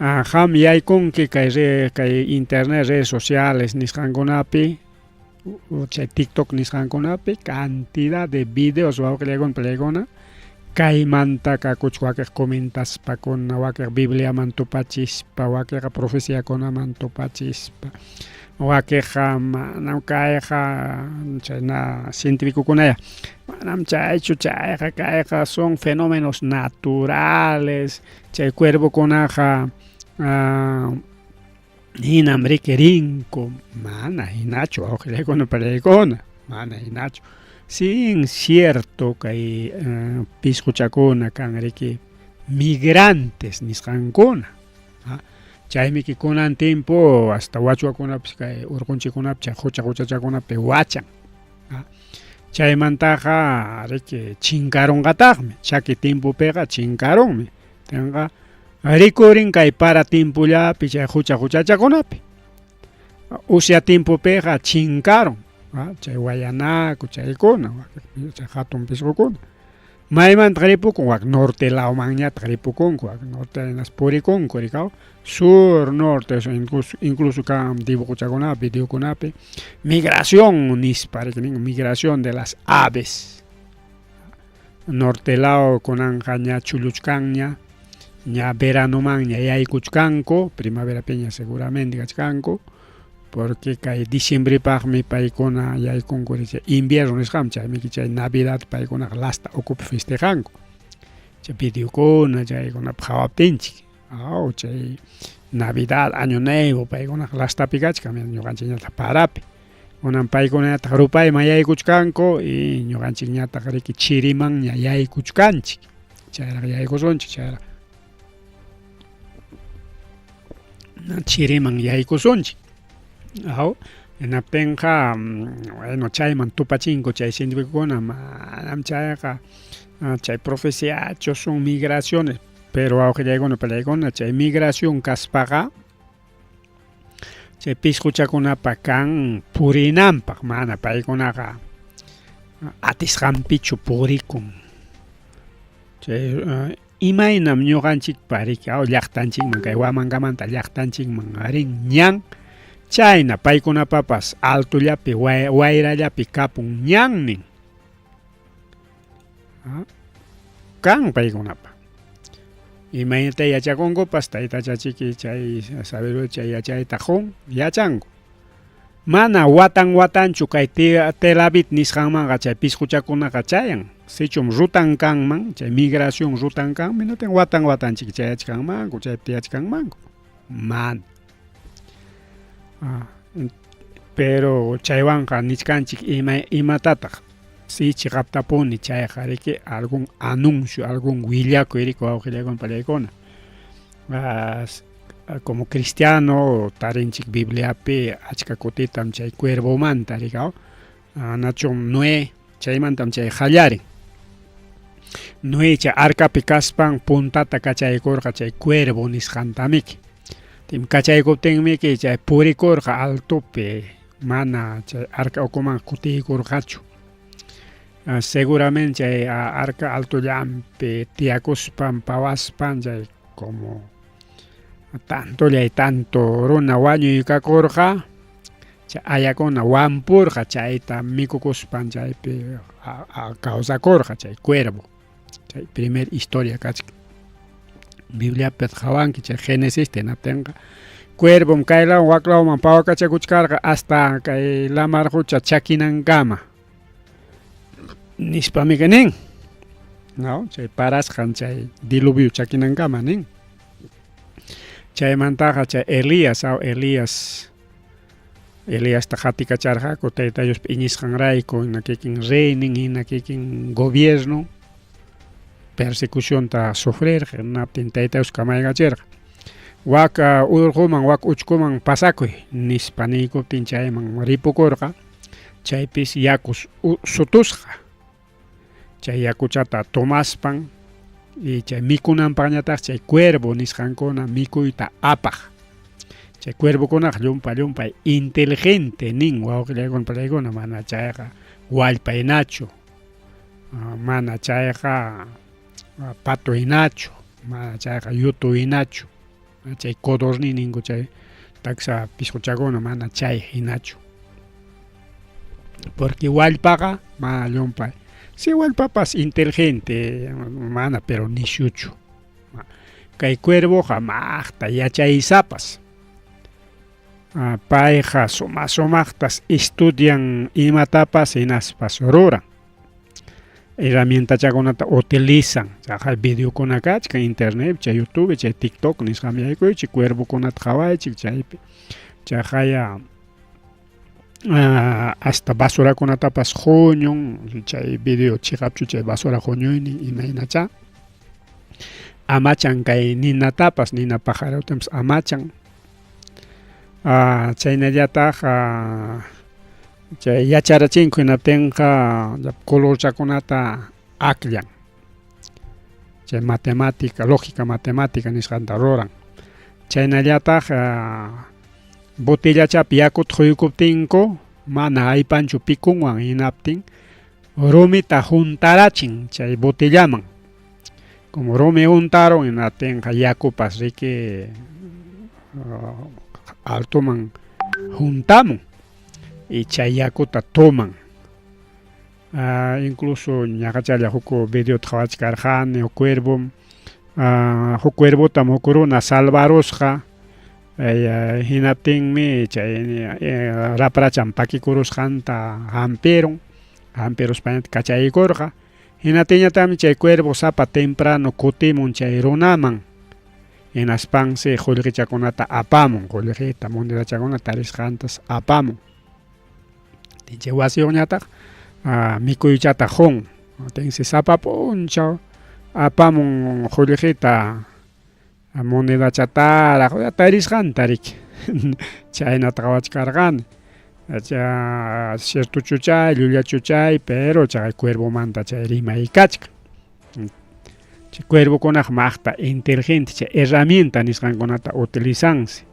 Qam yaykunki kay kay internet redes sociales nisqankunapi, chay TikTok nisqankunapi cantidad de videos wawqillaykuna palaykuna kaymanta kakuch wakiq comentaspakuna, wakiq Bibliaman tupachispa, wakiqa profeciakunaman tupachispa, wakiqa manam kayqa chayna cientificokunaya manam chaychu chayqa kayqa son fenómenos naturales, chay cuervokunaqa hinam riki rinku, mana hinachu wawqillaykuna palaykuna, mana hinachu. Sin cierto kay pisquchakuna kan riki migrantes nisqankuna. Chaymi kunan tiempo hasta wachwakunapas kay urqunchikkunapi chay qucha quchachakunapi wachan. Chaymantaqa riki chinkarunqataqmi, chaki tiempopiqa chinkarunmi. Tenqa rikurin kay para tiempollapi chay qucha quchachakunapi. Usya tiempopiqa chinkarun, chay wayanaku chaykuna, chay hatun pisqukuna. Maymantaq ripukun? Wak norte lawmanñataq ripukunku, wak norte hinas purikunku rikaw, sur, norte, incluso, incluso kan dibujochakunapi, videokunapi, migración nispa riki nin, migración de las aves. Norte law kunanqa ña chulluchkanña, ña veranomanña yaykuchkanku, primaverapiña seguramente kachkanku, porque kay diciembrepaqmi paykuna yaykunku chay invierno nisqam, chaymi chay Navidad paykunaqa lasta ukupi festejanku. Chay videokuna chaykunapi qhawaptinchik, aw chay Navidad, Año Nuevo paykunaqa lastapi kachkan, ñuqanchikñataq parapi. Kunan paykunañataq rupayman yaykuchkanku y ñuqanchikñataq riki chirimanña yaykuchkanchik. Chayraq yaykusunchik, chayraq chiriman yaykusunchik. Aw, hinaptinqa bueno chayman tupachinku chay cientificokuna, manam chayqa chay profeciachu son migraciones, pero wawqillaykuna palaykuna chay migración kaspaqa chay pisquchakunapa kan purinanpaq, mana paykunaqa atisqanpichu purikun. Chay imaynam ñuqanchikpa riki aw llaqtanchikman kay Huamangamanta llaqtanchikman rin ñan, chayna paykunapapas altollapi wayrallapi kapun ñannin. Kan paykunapa. Imaynata yachakunkupas taytachachiki chay sabiduría chay yachayta qun yachanku. Mana watan watanchu kay Tel Aviv nisqanmanqa chay pisquchakunaqa chayan. Sichum rutan kanman, chay migración rutan kanman, hinaptin watan watanchik chayachkanmanku, chaypi tiyachkanmanku. Mana. Pero chaywanqa nichkanchik ima imatataq si chiqaptapuni chayqa riki algún anuncio, algún willakuy riki wawqillaykuna palaykuna. Como cristiano tarinchik Bibliapi achka kutitam chay cuervomanta riki aw, nachum Noé chaymantam chay qallarin. Noé chay arcapi kaspan puntata kachaykurqa chay cuervo nisqantamiki. Tim kachaykuptinmiki chay purikurqa altopi, mana chay arca ukuman kutiykurqachu. Seguramente chay arca altollampi tiyakuspan pawaspan chay como tantolla y tanto runa wañuykakurqa, chay ayakuna wampurqa chayta mikukuspan chaypi kawsakurqa chay cuervo. Chay primer historia kachkan. Bibliapi qhawanki chay Génesis hinaptinqa cuervom kay law wak lawman pawakachakuchkarqa hasta kay lamar qucha chakinankama. Nispamiki nin. No, chay parasqan chay diluvio chakinankama nin. Chaymantaqa chay Elías, aw Elías Eliasta qatikacharqaku Tayta Diospa iñisqanrayku, hina kikin reynin, hina kikin gobierno persecucionta sufrirqa, hinaptin Tayta Dios kamaykachirqa. Wak urquman, wak uchkuman pasakuy nispa niykuptin chayman ripukurqa, chaypis yakus sutusqa. Chay yakuchata tomaspan Y chay mikunanpaqñataq chay cuervo nisqankuna mikuyta apaq. Chay cuervokunaqa llumpa llumpay inteligente nin wawqillaykuna palaykuna mana chayqa wallpa hinachu, mana chayqa pato hinachu, mana chayqa yutu hinachu, chay codorni ninku chay taksa pisquchakuna mana chay hinachu. Porque wallpaqa mana llumpay. Si wallpapas inteligente mana pero nishuchu. Kay cuervoqa maqta yachaysapas. Payqa suma sumaqtas estudian imatapas hinaspas ruran. Herramientachakunata utilizan. Chayqa videokuna kachkan internet, chay YouTube, chay TikTok nisqanmi yaykuychik, cuervokunata qhawaychik chaypi. Chayqaya hasta basurakunatapas huñun, chay video chiqapchu chay basura huñuynin imaynachá. Amachan kay ninatapas, nina pajarotapas amachan. Chaynallataq chay yacharachinku hinaptinqa colorchakunata akllan. Chay matemática, lógica matemática nisqanta ruran. Chaynallataq botellachapi yakuta quykuptinku mana aypanchu pikunwan hinaptin rumita juntarachin chay botellaman. Como rumi juntarun hinaptinqa yakupas riki altoman juntamun y chay yakuta toman. Incluso ñaqachalla huk videota qhawachkarqani huk cuervom huk cuervotam huk runa salvarusqa hinaptinmi chay raprachan pakikurusqanta hampirun, hampiruspañataq kachaykurqa. Hinaptinñataqmi chay cuervo sapa temprano kutimun chay runaman, hinaspansi qullqichakunata apamun, qullqita, monedachakunata tarisqantas apamun. Chay wasiyuqñataq mikuychata qun, tinsi sapa p'unchaw apamun qullqita, monedachataraq tarisqanta riki chaynata qhawachkarqani. Ciertochu chay, llullachu chay, pero chay cuervomanta chay rimay kachkan. Chay cuervokunaqa maqta inteligente chay herramienta nisqankunata utilizansi.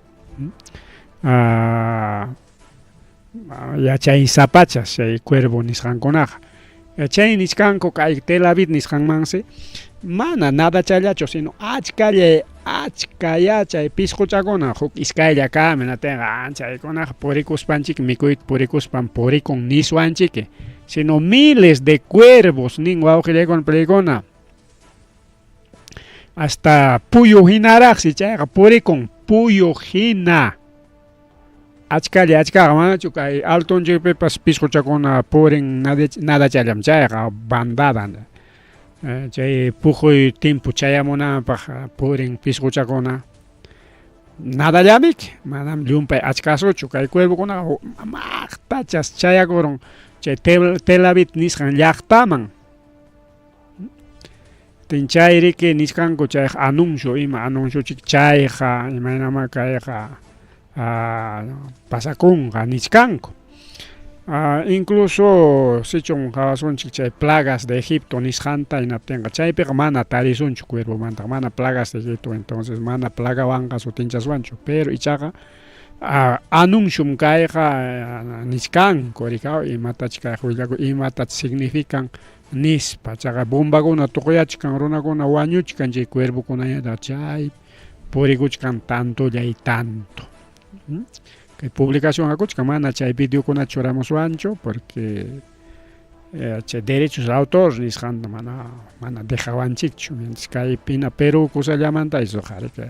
Yachaysapachas chay cuervo nisqankunaqa. Chay nichkanku kay Tel Aviv nisqanmansi mana nadachallachu sino achkalla achka yachay pisquchakuna huk iskaylla kami natinqa chaykunaqa purikuspanchik mikuyta purikuspan purikun niswanchik sino miles de cuervos nin wawqillaykuna palaykuna hasta puyu hinaraqsi chayqa purikun puyu hina. Achkalla achkaqa manachu kay altonchikpipas pisquchakuna purin nadachallam chayqa bandada chay puquy timpu chayamunanpaq purin pisquchakuna nadallamiki manam llumpay achkasuchu kay cuervokunaqa maqtachas chayakurun chay Tel Aviv nisqan llaqtaman. Chay riki nichkanku chayqa anuncio ima anunciochik chayqa imaynamá kayqa pasakunqa nichkanku. Incluso sichum qawasunchik chay plagas de Egipto nisqanta hinaptinqa chaypiqa mana tarisunchu cuervomantaqa mana plagas de Egipto entonces mana plagawanqa sutinchaswanchu pero ichaqa anunciom kayqa nichkanku rikaw imatach kayqa willakuy imatach significan nispa chaqa bombakuna tuquyachkan runakuna wañuchkan chay cuervokunañataq chay purikuchkan tantolla y tanto. Kay publicación hakuchkan mana chay videokuna churamuswanchu porque chay derechos de autor nisqanta mana mana dejawanchikchu mientras kaypina Perú kusallamanta isoqa riki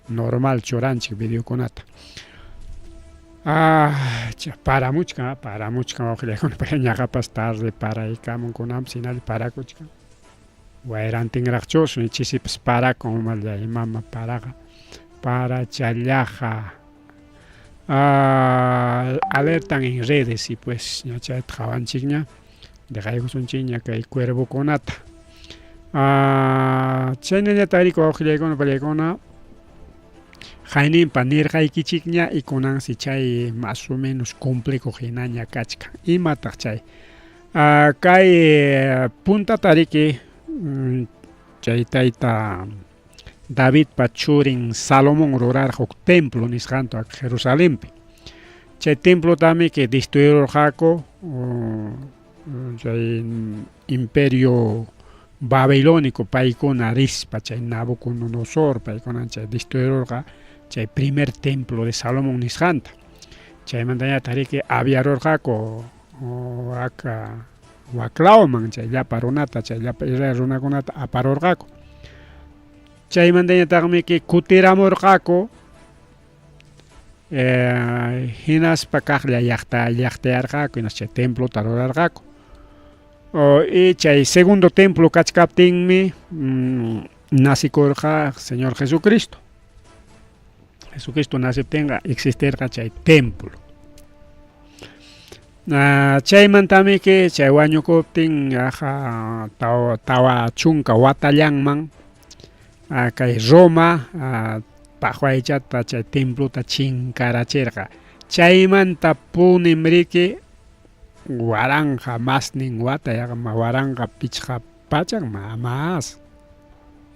normal churanchik videokunata. Paramuchkan, paramuchkan wawqillaykuna, pero ñaqapas tarde paraykamun kunanpas hinalla parakuchkan. Wayrantinraqchus chisipas parakun umallay mama paraqa parachallaqa. Alertan en redes y pues ña chayta qhawanchikña deqaykusunchikña kay cuervokunata. Chaynallataq riku wawqillaykuna pallaykuna hayninpa nirqaykichikña y kunansi chay más o menos cumplikuq hinaña kachkan. Imataq chay? Kay puntata riki. Chay tayta Davidpa churin Salomón rurarqa huk templo nisqanta Jerusalenpi. Chay templotamiki destruirurqaku chay imperio babilónico paykuna rispa chay Nabucodonosor paykuna chay destruirurqa chay primer templo de Salomón nisqanta. Chaymantañataq riki aviarurqaku waka waklawman chay llapa runata chay llapa Israel runakunata aparurqaku. Chaymantañataqmiki kutiramurqaku hinaspa kaqlla llaqta llaqtayarqaku hinaspa chay templota rurarqaku. Y chay segundo templo kachkaptinmi nacikurqa Señor Jesucristo. Jesucristo naciptinqa existirqa chay templo. Chaymantamiki chay wañukuptin yaqa 40 watallanman kay Roma paqwaychata chay templota chinkarachirqa. Chaymantapunim riki 1000 masnin wata yaqa 1500 más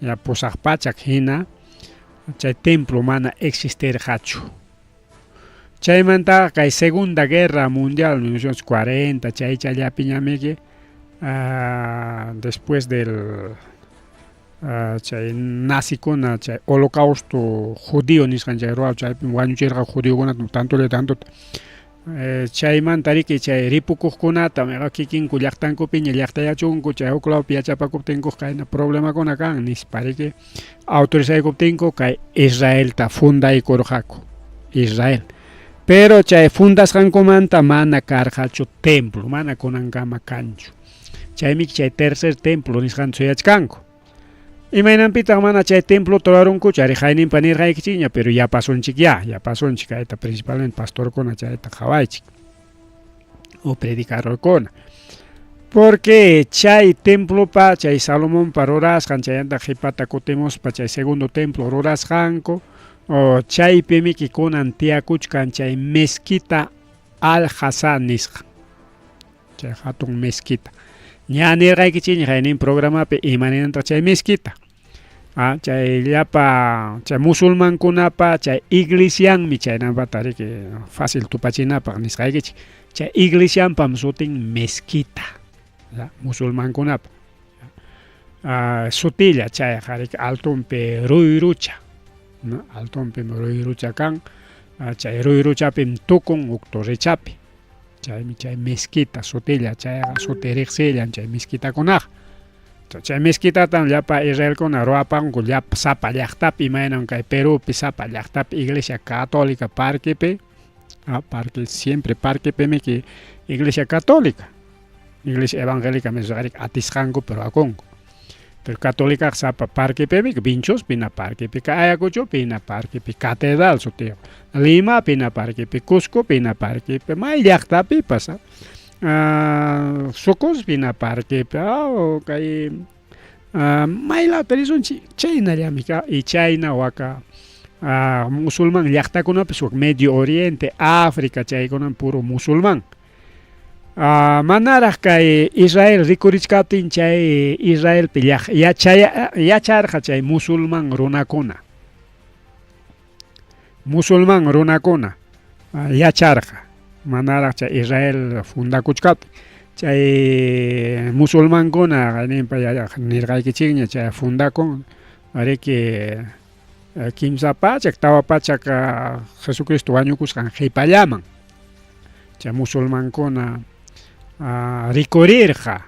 ya 800 hina chay templo mana existirqachu. Chaymantaqa kay Segunda Guerra Mundial 1940 chay chayllapiñamiki después del chay nazikuna chay holocausto judío nisqan chay ruwa chaypim wañuchirqa judiokunata tantolla tantota. Chaymanta riki chay ripukuqkunata kikinku llaqtankupiña llaqtayachunku chay huk lawpi yachapakuptinkuqa kayna problemakuna kan nispa riki autorizaykuptinku kay Israelta fundaykurqaku. Israel. Pero chay fundasqankumanta mana karqachu templo, mana kunankama kanchu. Chaymi chay tercer templo nisqanta suyachkanku. Imaynanpitaq mana chay templota rurarunkuchu, ari qayninpa nirqaykichikña, pero yapasunchik ya, yapasunchik kayta principalmente pastorkuna chayta qhawaychik o predicadorkuna. Porque chay templopa, chay Salomonpa rurasqan, chaymanta qhipata kutimuspa chay segundo templo rurasqanku, chaypimiki kunan tiyakuchkan chay mezquita Al-Aqsa nisqan. Chay hatun mezquita. Ña nirqaykichikña qaynin programapi imaninantaq chay mezquita. Chay llapa chay musulmankunapa chay iglesianmi chaynapata riki fácil tupachinapaq nisqaykichik. Chay iglesianpam sutin mezquita. Musulmankunapa. Sutilla chayqa riki altonpi ruyrucha. Altonpim ruyrucha kan. Chay ruyruchapim tukun huk torrechapi. Chaymi chay mezquita sutilla chayqa suti riqsillan chay mezquitakunaqa. Chay mezquitatam llapa Israelkuna ruwapanku llapa sapa llaqtapi imaynam kay Perúpi sapa llaqtapi Iglesia Católica parquepi, parque siempre parquepimiki Iglesia Católica. Iglesia Evangélica nisqariki atisqankupi ruwakunku. Pero católicaqa sapa parquepimiki Vinchospi hina parquepi, Ayacuchopi hina parquepi, Catedral sutiyuq, Limapi hina parquepi, Cuscopi hina parquepi, may llaqtapipas, Sucospi hina parquepi, kay maylawta risunchik chaynallami y chayna waka musulmán llaqtakunapis wak Medio Oriente, África chaykunam puro musulmán. Manaraq kay Israel rikurichkaptin chay Israelpi yacharqa chay musulmán runakuna. Musulmán runakuna yacharqa manaraq chay Israel fundakuchkaptin. Chay musulmankuna qayninpa nirqaykichikña chay fundakun riki 300 400 Jesucristo wañukusqan qhipallaman. Chay musulmankuna rikurirqa.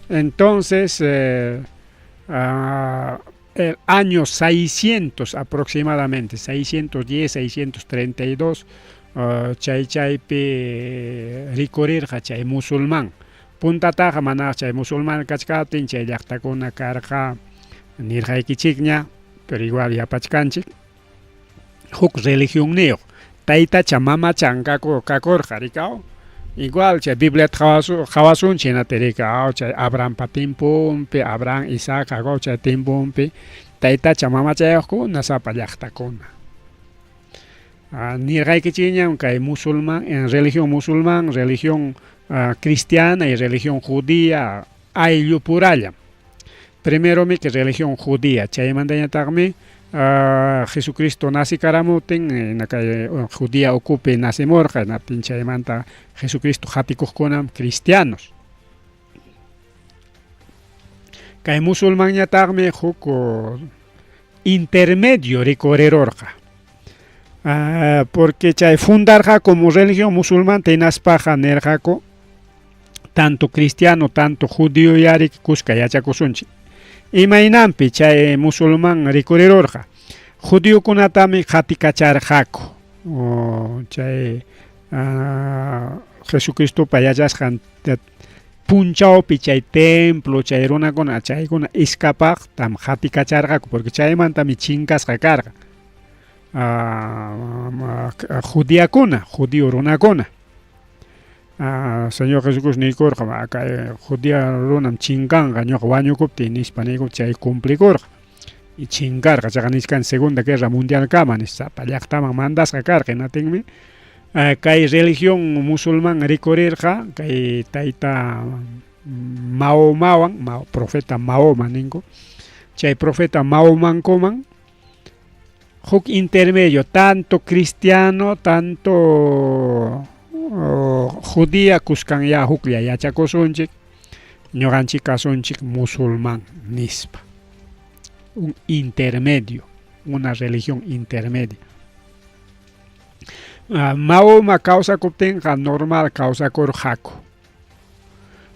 Entonces, el año 600 aproximadamente, 610, 632, chay chaypi rikurirqa chay musulmán. Puntataqa manaraq chay musulmán kachkaptin chay llaqtakuna karqa nirqaykichikña, pero igual yapachkanchik, huk religionniyuq taytacha mamachan kakurqa rikaw. Igual chay Bibliata qhawasunchik hinata rikaw chay Abrahampa tiemponpi, Abraham, Isaac, Jacob chay tiemponpi taytacha mamachayuqkuna sapa llaqtakuna. Nirqaykichikñam kay musulman, religión musulmán, religión cristiana y religión judía ayllupurallam. Primeromi que religión judía, chaymantañataqmi Jesucristo nacikaramuptin kay judía ukupi nacimurqa, hinaptin chaymanta Jesucristo qatikuqkunam cristianos. Kay musulmanñataqmi huk intermedio rikurirurqa. Porque chay fundarqa como religión musulmán hinaspaqa nirqaku tanto cristiano tanto judío yari kuska yachakusunchik. Imaynanpi chay musulmán rikurirurqa? Judiokunatami qatikacharqaku. Chay Jesucristopa yachasqan punchawpi chay templo, chay runakuna, chaykuna iskapaqtam qatikacharqaku, porque chaymantami chinkasqa karqa. Judiakuna, judío runakuna. Señor Jesucristo niykurqa, kay judía runam chinkanqa ñuqa wañukuptiy nispa niykur chay cumplikurqa. Y chinkarqa, chaqa nichkan Segunda Guerra Mundialkama nispa sapa llaqtaman mandasqa karqa, hinatinmi kay religión musulmán rikurirqa kay tayta Mahomawan, profeta Mahoma ninku, chay profeta Mahomankuman huk intermedio, tanto cristiano, tanto judía kuskan ya huklla yachakusunchik, ñuqanchik kasunchik musulmán nispa. Un intermedio, una religión intermedia. Mahoma kawsakuptinqa normal kawsakurqaku.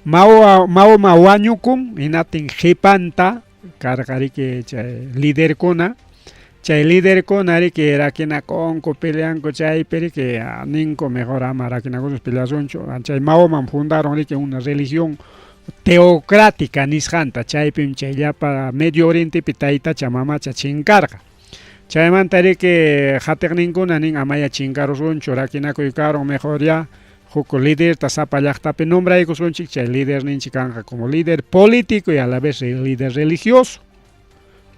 Mahoma wañukun, hinaptin qhipanta karqa riki chay liderkuna, chay liderkuna riki rakinakunku, peleanku chaypi riki ninku mejor ama rakinakusun peleasunchu. Chay Mahoman fundaron riki una religión teocrática nisqanta, chaypim chay llapa Medio Orientepi taytacha mamacha chinkarqa. Chaymanta riki qatiqninkuna nin amaya chinkarusunchu, rakinakuy karun, mejor ya huk liderta sapa llaqtapi nombraykusunchik, chay liderninchik kanqa como líder político y a la vez líder religioso,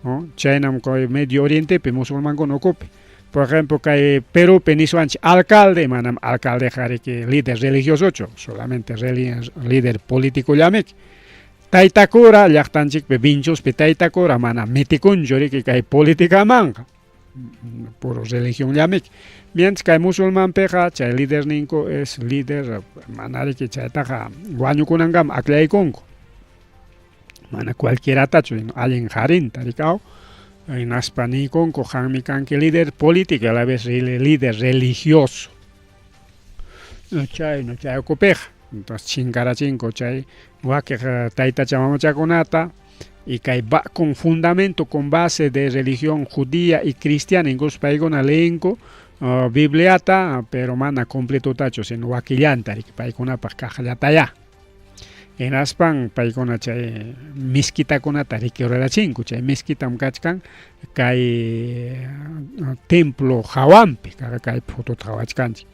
¿no? Chaynam kay Medio Orientepi musulmankuna ukupi. Por ejemplo, kay Perupi niswanchik alcalde, manam alcaldeqa riki líder religiosochu, solamente líder político llamiki. Tayta cura llaqtanchikpi Vinchuspi tayta cura mana mitikunchu riki kay politicamanqa, puro religión llamiki. Mientras kay musulmanpiqa chay liderninku es líder, mana riki chaytaqa wañukunankama aklaykunku. Mana cualquieratachu, allin qarinta rikaw, hinaspa niykunku qammi kanki líder político a la vez líder religioso. Chayna chay ukupiqa. Entonces chinkarachinku chay wakiq taytacha mamachakunata y kay con fundamento, con base de religión judía y cristiana, incluso paykuna leenku Bibliata, pero mana completotachu, sino wakillanta riki paykunapaq kaqllataya. Hinaspan paykuna chay mezquitakunata rikirurachinku, chay mezquitam kachkan kay templo hawanpi, kay fotota qhawachkanchik.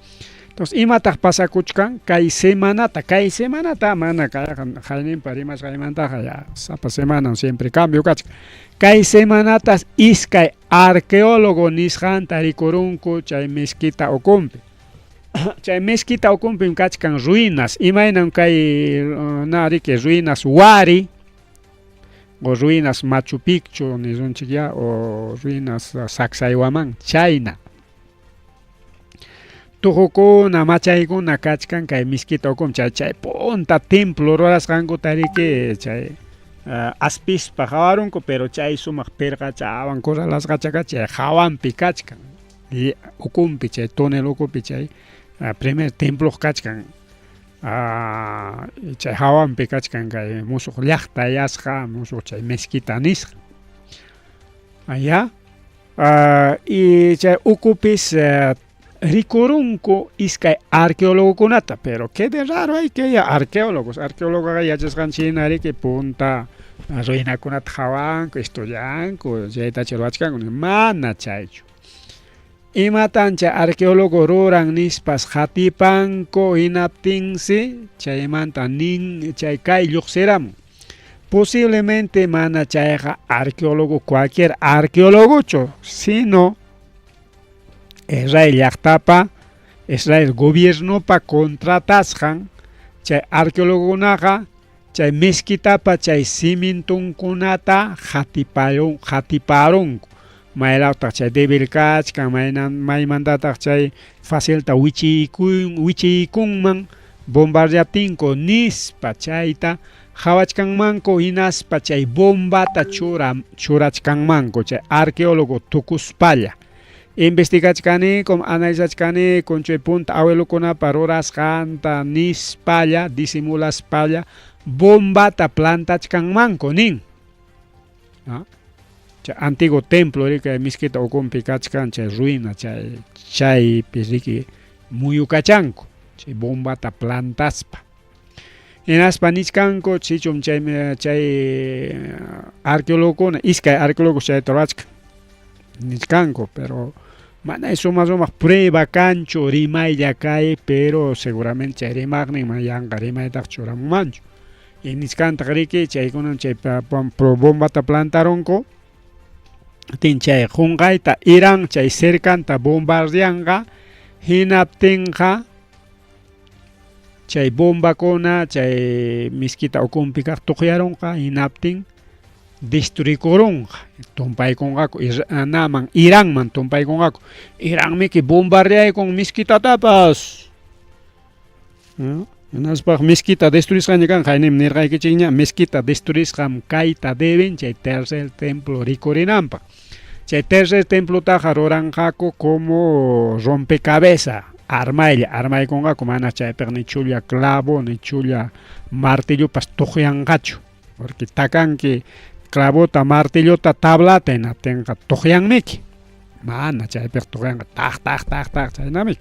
Entonces, imataq pasakuchkan kay semanata mana kayqa qayninpa rimasqaymantaqa ya sapa semana siempre cambio kachkan. Kay semanatas iskay arqueólogo nisqanta rikurunku chay mezquita ukunpi. Chay mezquita ukunpim kachkan ruinas, imaynam kay na riki ruinas Wari o ruinas Machu Picchu nisunchik ya o ruinas Sacsayhuamán, chayna. Tuqukuna, machaykuna kachkan kay mezquita ukunpi, chay chay punta templo rurasqankuta riki chay aspispa qawarunku, pero chay sumaq pirqachawan corralasqacha chay hawanpi kachkan. Ukunpi chay túnel ukupi chay primer templo kachkan. Chay hawanpi kachkan kay musuq llaqta yasqa, musuq chay mezquita nisqa. Allá y chay ukupis rikurunku iskay arqueólogokunata, pero qué de raro hay que haya arqueólogos. Arqueólogoqa yachasqanchik hina riki punta ruinakunata qawanku, estudianku, chaytacha ruwachkanku, mana chaychu. Imatan chay arqueólogo ruran nispas qatipanku, hinaptinsi chaymanta nin chay kay lluqsiramun. Posiblemente mana chayqa arqueólogo cualquier arqueólogochu, sino Israel llaqtapa, Israel gobiernopa contratasqan chay arqueologokunaqa chay mezquitapa chay cimientonkunata qatiparun qatiparunku. Maylawtaq chay débil kachkan, maynan maymantataq chay facilta wichiykun wichiykunman bombardeaptinku nispa chayta qawachkanmanku hinaspa chay bombata chura churachkanmanku chay arqueólogo tukuspalla. Investigachkanikum, analizachkanikum chay punta abuelokunapa rurasqanta nispalla, disimulaspalla bombata plantachkanmanku nin. ¿Ah? Chay antiguo templo riki mezquita ukunpi kachkan chay ruina chay chaypi riki muyukachanku chay bombata plantaspa. Hinaspa nichkanku sichum chay chay arqueologokuna iskay arqueólogos chayta rurachkan nichkanku, pero mana suma sumaq prueba kanchu rimaylla kay, pero seguramente chay rimaqnin mana yanqa rimaytaqa churamunmanchu. Y nichkantaq riki chaykunam chay bombata plantarunku tin chay qunqayta Irán chay cercanta bombardeanqa hinaptinqa chay bombakuna chay mezquita ukunpi kaq tuqyarunqa hinaptin destruikurunqa tumpaykunqaku naman Iranman tumpaykunqaku Iranmiki bombardeaykun mezquitatapas. Hinaspaq mezquita destruisqaña kanqa haynim nirqaykichikña mezquita destruisqam kayta deben chay tercer templo rikurinanpaq. Chay tercer templotaqa ruranqaku como rompecabeza armaylla armaykunqaku mana chaypiqa ni chulla clavo ni chulla martillopas tuqyanqachu porque takanki clavota martillota tablata hinaptinqa tuqyanmiki mana chaypiqa tuqyanqa taq taq taq taq chaynamiki.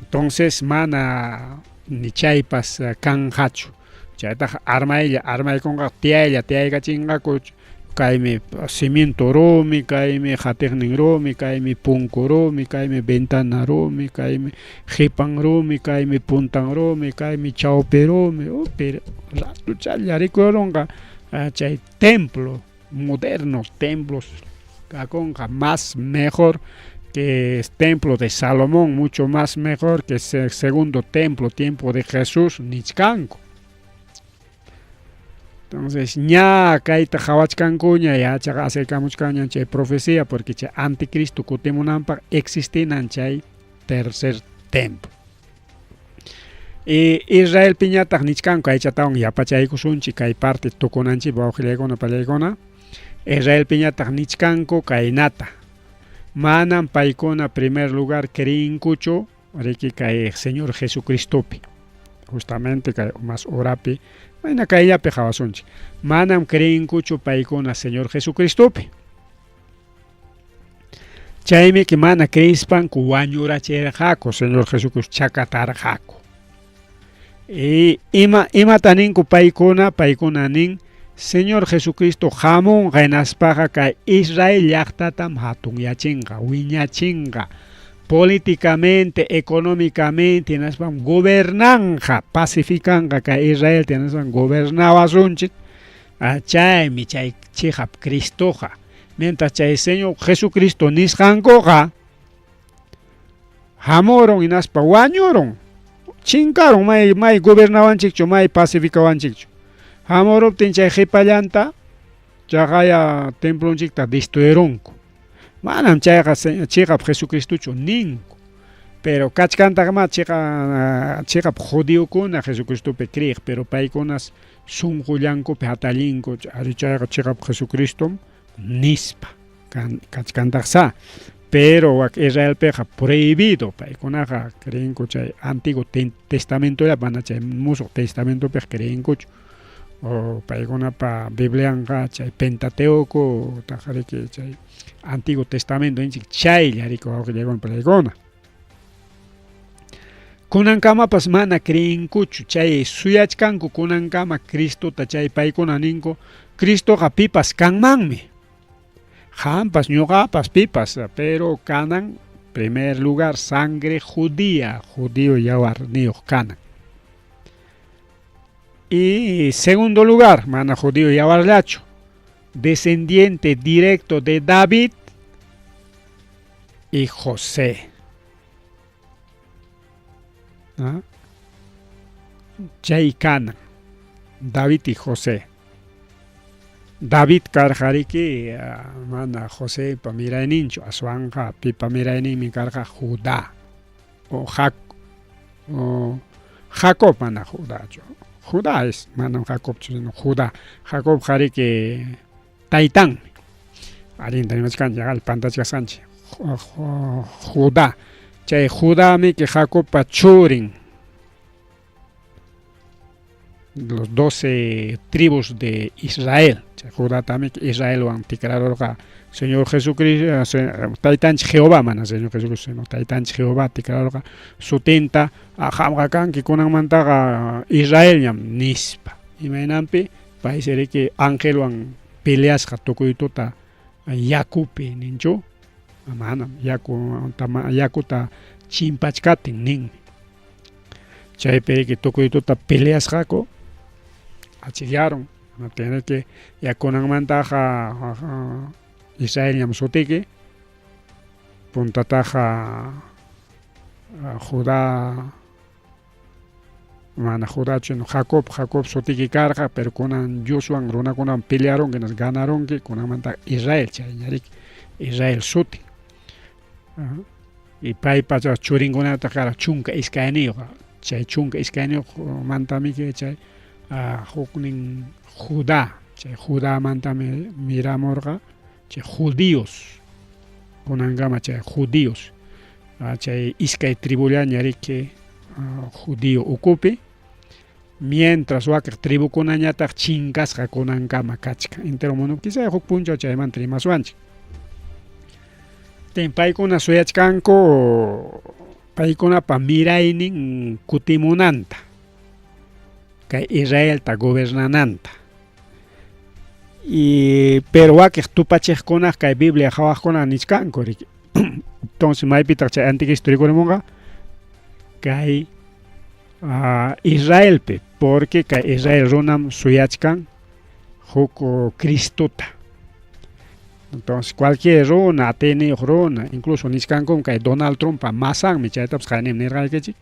Entonces mana ni chaypas kanqachu. Chaytaqa armaylla armaykunqa tiyaylla tiyaykachinqaku kaymi cimiento rumi, kaymi qatiqnin rumi, kaymi punku rumi, kaymi ventana rumi, kaymi qipan rumi, kaymi puntan rumi, kaymi chawpi rumi, pero ratuchalla rikurunqa chay templo moderno templos kakunqa más mejor que el templo de Salomón, mucho más mejor que el segundo templo, tiempo de Jesús, nichkanku. Entonces, ña kayta qawachkankuña yachaqa acercamuchkanña chay profecía porque chay anticristo kutimunanpaq existinan chay tercer templo. Y Israelpiñataq nichkanku aychatawan yapachaykusunchik kay parte tukunanchik wawqillaykuna pallaykuna. Israelpiñataq nichkanku kaynata. Manam paykuna primer lugar creenkuchu riki kay Señor Jesucristopi. Justamente kay más horapi mayna kayllapi qawasunchik. Manam creenkuchu paykuna Señor Jesucristopi. Chaymi que mana creispanku wañurachirqaku Señor Jesucristo chakatarqaku. Y ima imata ninku paykuna paykuna nin Señor Jesucristo hamunqa hinaspaqa kay Israel llaqtatam hatunyachinqa wiñachinqa políticamente, económicamente hinaspam gobernanqa pacificanqa kay Israelta hinaspam gobernawasunchik chaymi chay chiqap Cristoqa mientras chay Señor Jesucristo nisqankuqa hamurun hinaspa wañurun chinkarun may may gobernawanchikchu may pacificawanchikchu hamuruptin chay qipallanta chaqaya templonchikta destruirunku manam chayqa chiqap Jesucristochu ninku pero kachkantaqma chiqa chiqap judiokuna Jesucristopi creeq pero paykunas sunqullankupi hatallinku ari chayqa chiqap Jesucristom nispa kachkantaqsa pero wak Israelpiqa prohibido paykunaqa creenku chay Antiguo Testamentolla mana chay musuq Testamentopiqa creenkuchu o paykunapa Biblianqa chay Pentateuco taqariki chay Antiguo Testamento ninchik chaylla riki wawqillaykuna pallaykuna. Kunankamapas mana creenkuchu chay suyachkanku kunankama Cristota chay paykuna ninku Cristoqa pipas kanmanmi. Qampas ñuqapas pipas pero kanan primer lugar sangre judía, judío yawarniyuq kanan. Y segundo lugar, mana judío yawarllachu, descendiente directo de David. y José. ¿Ah? Chay kanan David y José. David karqariki mana Josepa mirayninchu aswanqa pipa mirayninmi karqa Judá o Jac o Jacob mana Judachu. Judá es manam Jacobchu sino Judá. Jacobqariki taytanmi. Allinta rimachkanchik aqal pantachkasqanchik. Judá. Chay Judamiki Jacobpa churin. Los 12 tribus de Israel. Chay Judatamiki Israelwan tikrarurqa Señor Jesucristo, taytanchik Jehová, mana Señor Jesucristo, sino taytanchik Jehová tikrarurqa sutinta, qamqa kanki kunanmantaqa Israelñam nispa. Imaynanpi paysi riki angelwan peleasqa tukuy tuta yakupi ninchu? Manam, yakuta chimpachkatin ninmi. Chaypi riki tukuy tuta peleasqaku achikyarun. Hinaptin ya kunanmantaqa Israelñam sutiki, puntataqa Judá mana Judachu, Jacob, Jacob sutiki karqa, pero kunan Dioswan runakunawan pelearunki, hinaspa ganarunki, kunanmanta Israel chayñariki, Israel sutin. Y paypa churinkunataq karqa 12, chay 12 mantamiki chay huknin Judá, chay Judamantami miramurqa chay judíos, kunankama chay judíos, chay iskay tribullaña riki judío ukupi, mientras wakiq tribukunañataq chinkasqa kunankama kachkan entero mundo, quizá huk punchaw chaymanta rimaswanchik. Tin paykuna suyachkanku paykunapa miraynin kutimunanta, kay Israelta gobernananta. Y pero wakiq tupachiqkunaq kay Biblia qhawaqkuna nichkanku riki. Entonces maypitaq chay anticristo rikurimunqa? Kay Israelpi, porque kay Israel runam suyachkan huk Cristota. Entonces cualquier runa, atiyniyuq runa, incluso nichkankum kay Donald Trumppa masanmi, chaytapas qayninmi nirqaykichik.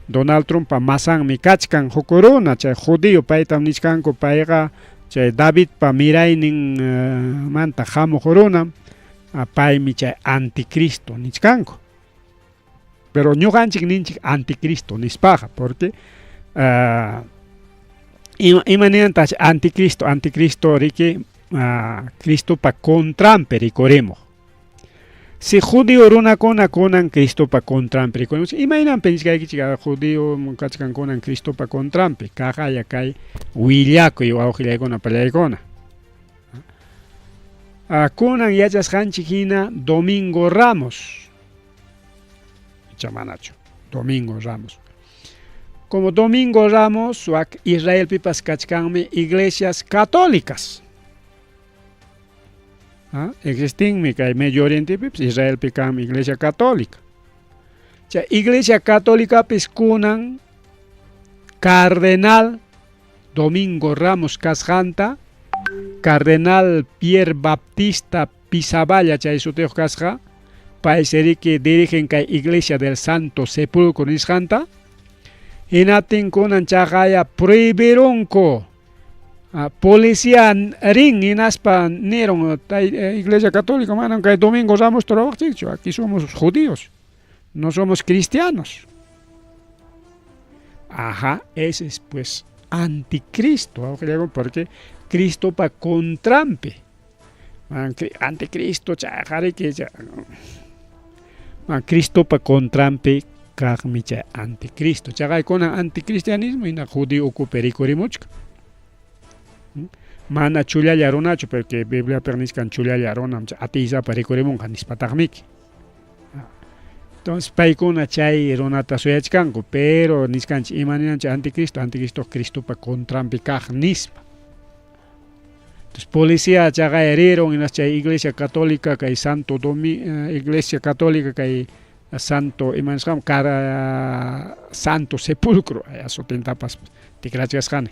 Donald Trumppa masanmi kachkan huk runa, chay judío, paytam nichkanku payqa chay Davidpa miraynin manta hamuq runam, paymi chay anticristo nichkanku. Pero ñuqanchik ninchik anticristo nispaqa, porque ima ninantaq anticristo? Anticristo riki Cristopa contranpi rikurimuq. Si judío runakuna kunan Cristopa contranpi rikurimuq, imaynanpi nichkaykichik judío kachkan kunan Cristopa contranpi? Kaqaya kay willakuy wawqillaykuna pallaykuna. Kunan yachasqanchik hina Domingo Ramos. Icha manachu, Domingo Ramos. Como Domingo Ramos, wak Israelpipas kachkanmi iglesias católicas. Existinmi kay Medio Orientepipis, Israelpi kanmi iglesia católica. Chay iglesia católicapis kunan cardenal Domingo Ramos kasqanta, cardenal Pierre Baptista Pizzaballa chay sutiyuq kasqa, paysi riki dirigen kay iglesia del Santo Sepulcro nisqanta, hinaptin kunan chaqaya prohibirunku. Policía rin hinaspa nirun iglesia católica manam kay Domingo Ramos ruwaqchikchu, aquí somos judíos, no somos cristianos. Ajá, ese es pues anticristo, porque Cristopa contranpi. Anticristo chayqariki Cristopa contranpi kaqmi chay anticristo. Chaqay kunan anticristianismo hina judío ukupi rikurimuchkan. Mana chullalla runachu, porque Bibliapiqa nichkan chullalla runam atiysapa rikurimunqa nispataqmiki. Entonces paykuna chay runata suyachkanku, pero nichkanchik ima ninanchik anticristo, anticristo Cristopa contranpi kaq nispa. Entonces policía chaqay rirun hinas chay iglesia católica kay Santo Domi iglesia católica kay Santo ima nisqam cara Santo Sepulcro sutintapas tikrachkasqani.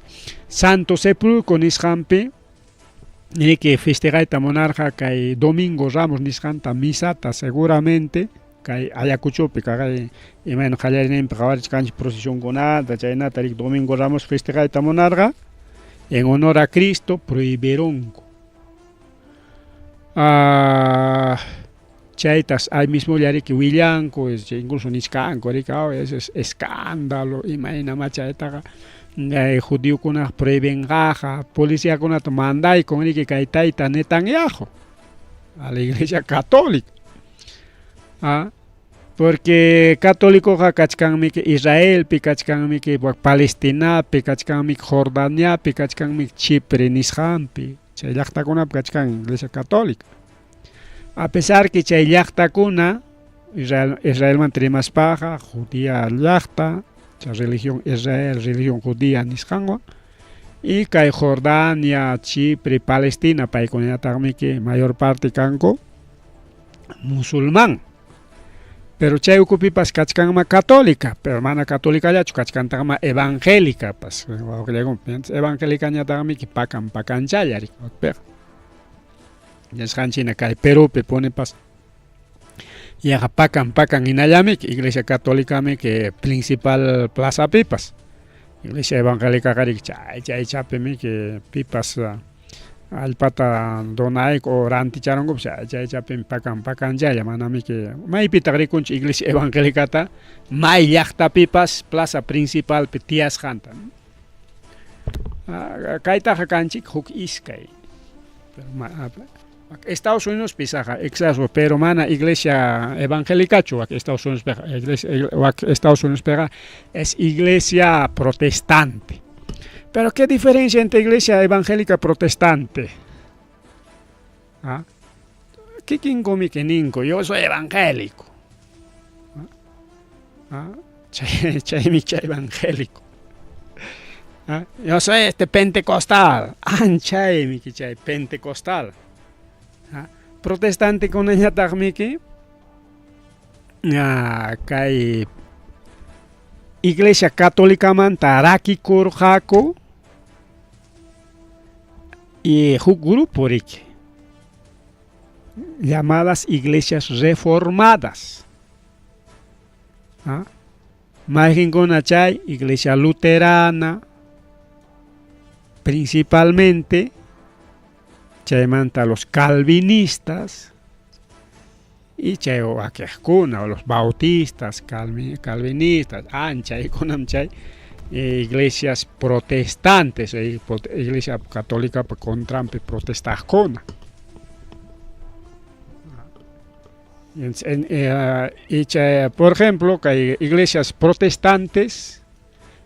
Santo Sepulcro nisqanpi riki festejayta munarqa kay Domingo Ramos nisqanta misata seguramente. Kay Ayacuchopi kaqay imayna qallariyninpi qawarichkanchik procesionkunata chaynata riki Domingo Ramos festejayta munarqa en honor a Cristo prohibirunku. Ah, chaytas ahí mismolla riki willanku, incluso nichkanku riki, oh, ese es escándalo, imaynamá chaytaqa judiokunaq prohibinqaqa, policiakunata mandaykun riki kay tayta Netanyahu a la iglesia católica. Ah, porque católicoqa kachkanmiki Israelpi, kachkanmiki Palestinapi, kachkanmiki Jordaniapi, kachkanmiki Chipre nisqanpi, chay llaqtakunapi kachkan iglesia católica. A pesar que chay llaqtakuna Israel, Israelmanta rimaspaqa judía llaqta, chay religión Israel, religión judía nisqanwan, y kay Jordania, Chipre, Palestina, paykunañataqmiki mayor parte kanku musulmán. Pero chay ukupipas kachkanma católica, pero mana católicallachu kachkantaqma evangélicapas. Evangélicañataqmiki pakan pakanchalla riki. Yasqanchina kay Perupi ponipas yaqa pakan pakan hinallamiki iglesia católicamiki principal plazapipas. Iglesia evangélica riki chay chaychapimiki pipas allpata donayku o ranticharunkupas chay chaychapimi pakan pakanchalla manamiki maypitaq rikunchik iglesia evangélicata may llaqtapipas plaza principalpi tiyasqanta. Kaytaqa kanchik huk iskay. Pero Estados Unidos pisaqa exacto, pero mana iglesia evangélicachu wak Estados Unidos iglesia wak Estados Unidos es iglesia protestante. Pero ¿qué diferencia entre iglesia evangélica protestante? ¿Ah? Kikinkumiki ninku, yo soy evangélico. ¿Ah? Chay, chaymi chay evangélico. ¿Ah? Yo soy este pentecostal. Anchaymi chay pentecostal. ¿Ah? Protestante kunañataqmiki kay iglesia católicamanta rakikurqaku y huk grupo riki llamadas iglesias reformadas. ¿Ah? Mayqinkuna chay iglesia luterana principalmente, chaymanta los calvinistas y chay wakiqkuna o los bautistas, calvinistas, anchaykunam chay iglesias protestantes, iglesia católica contranpi protestaqkuna. Y chay, por ejemplo, kay iglesias protestantes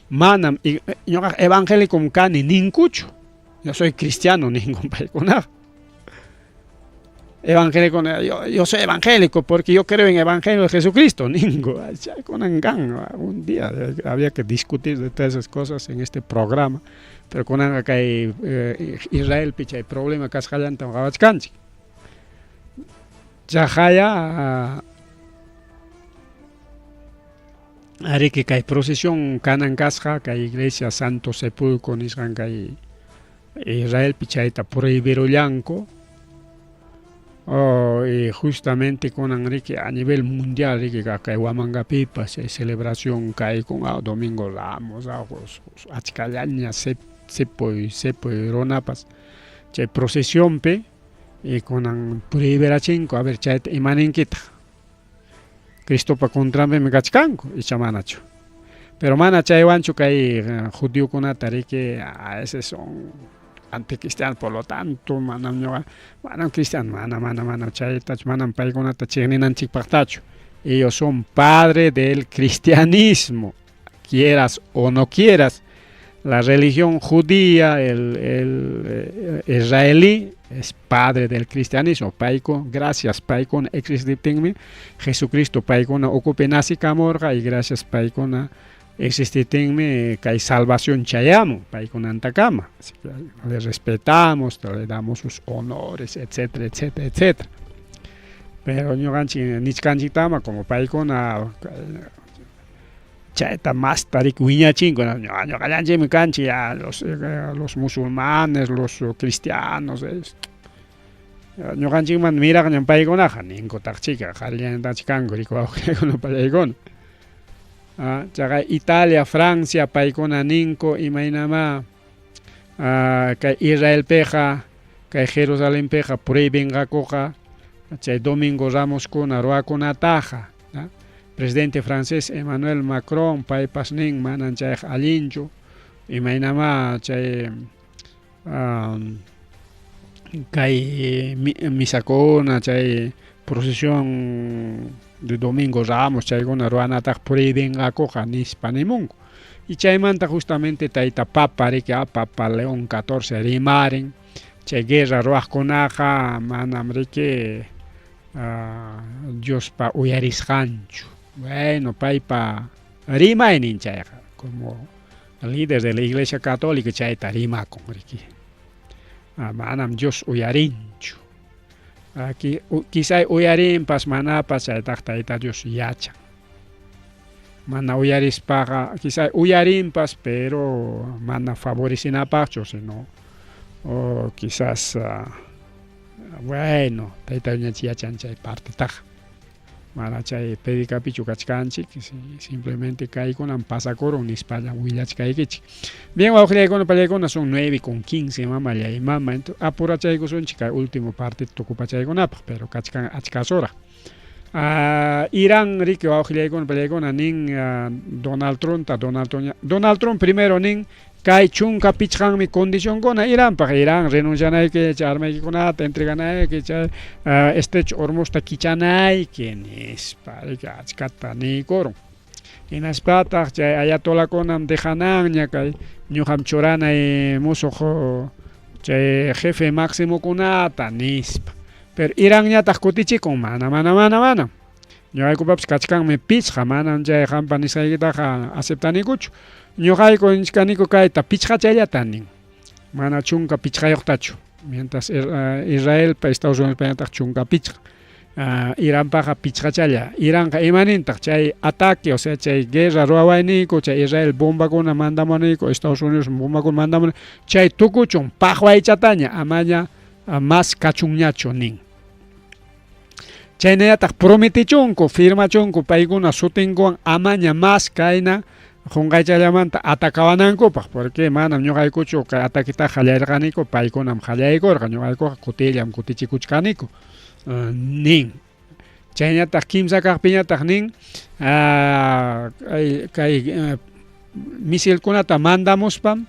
manam ñuqaqa evangélicom kani ninkuchu. Yo soy cristiano ninkun paykunaqa. Evangélico, yo soy evangélico porque yo creo en evangelio de Jesucristo, ninku. Chaykunan kan, un día había que discutir de todas esas cosas en este programa, pero kunanqa kay Israelpi chay problema kasqallantam qawachkanchik. Chaqaya ariki kay procesión kanan kasqa kay iglesia Santo Sepulcro nisqan kay Israelpi chayta prohibirullanku. Oh, y justamente kunan riki a nivel mundial riki kay Huamangapipas chay celebración kaykun Domingo Ramos achkallaña sepuy sepuy runapas chay procesionpi y kunan prohibirachinku a ver chayta imaninkitaq. Cristopa contranpimi kachkanku icha manachu. Pero mana chaywanchu kay judiokunata riki ese son anticristianos, por lo tanto manam ñuqa manam cristiano, mana mana mana chaytachu manam paykunata chiqninanchikpaqtachu. Ellos son padre del cristianismo, quieras o no quieras. La religión judía, el israelí, es padre del cristianismo. Payko, gracias paykuna existiptinmi Jesucristo paykuna ukupi nacikamurqa y gracias paykuna existiptinmi kay salvación chayamun paykunantakama. Así que le respetamos, le damos sus honores, etcétera, etcétera, etcétera. Pero ñuqanchik nichkanchiktama como paykuna chayta masta riki wiñachinku ñuqallanchikmi kanchik ya los musulmanes, los cristianos. Ñuqanchikmanta miraqñam paykunaqa ninkutaqchika, qarillañataqchi kanku riki wawqillaykuna pallaykuna. Chaqa Italia, Francia paykuna ninku imaynamá kay Israelpiqa, kay Jerusalenpiqa prohibinqakuqa chay Domingo Ramoskuna ruwakunataqa. Presidente francés Emmanuel Macron paypas nin manan chayqa allinchu, imaynamá chay kay misakuna chay procesión de Domingo Ramos chaykuna ruwanataq prohibinqakuqa nispa nimunku. Y chaymanta justamente tayta Papa riki, Papa León XIV rimarin chay guerra ruwaqkunaqa manam riki Diospa uyarisqanchu. Bueno, paypa rimaynin chayqa, como líder de la Iglesia Católica chayta rimakun riki. Manam Dios uyarinchu. Quizá uyarinpas manapas chaytaq Tayta Dios yachan. Mana uyarispaqa quizá uyarinpas pero mana favorecinapaqchu, sino o quizás bueno, Tayta Diosñach yachan chay partetaqa. Mana chay predicapichu kachkanchik, simplemente kaykunam pasakurun nispalla willachkaykichik. Bien, wawqillaykuna, pallaykuna, son 9:15, mamallay mama. Entonces, apurachaykusunchik kay último parte tukupachaykunapaq, pero kachkan achka hora. Irán, riki, wawqillaykuna, pallaykuna, nin Donald Trumpta, Donald Trump, Donald Trump primero nin, kay 15mi condicionkuna Iranpaq, Irán renuncianayki, chay armaykikunata entreganayki, chay Estrecho Hormuzta kichanayki, nispa, riki, achkata niykurun. Hinaspataq chay ayatolakunam dejananña kay ñuqam churanay musuq chay jefe máximokunata, nispa. Pero Iranñataq kutichikun, mana, mana, mana, mana. Ñuqaykupapas kachkanmi 5, manam chay qampa nisqaykitaqa aceptanikuchu. Ñuqayku nichkaniku kayta 5 challata nin. Mana 15yuqtachu. Mientras Israelpa, Estados Unidospañataq 15. Iranpaqa 5challa. Iranqa imanintaq chay ataque, o sea, chay guerra ruwawayniyku, chay Israel bombakuna mandamunayku, Estados Unidos bombakuna mandamunayku, chay tukuchun paqwaychataña, amaña más kachunñachu nin. Chaynallataq prometichunku, firmachunku paykuna sutinkuwan amaña más kayna qunqaychallamanta atacawanankupaq, porque manam ñuqaykuchu kay ataquetaqa qallayarqaniku, paykunam qallaykurqa, ñuqaykuqa kutillam kutichikuchkaniku nin. Chaynataq kimsa kaqpiñataq nin kay misilkunata mandamuspam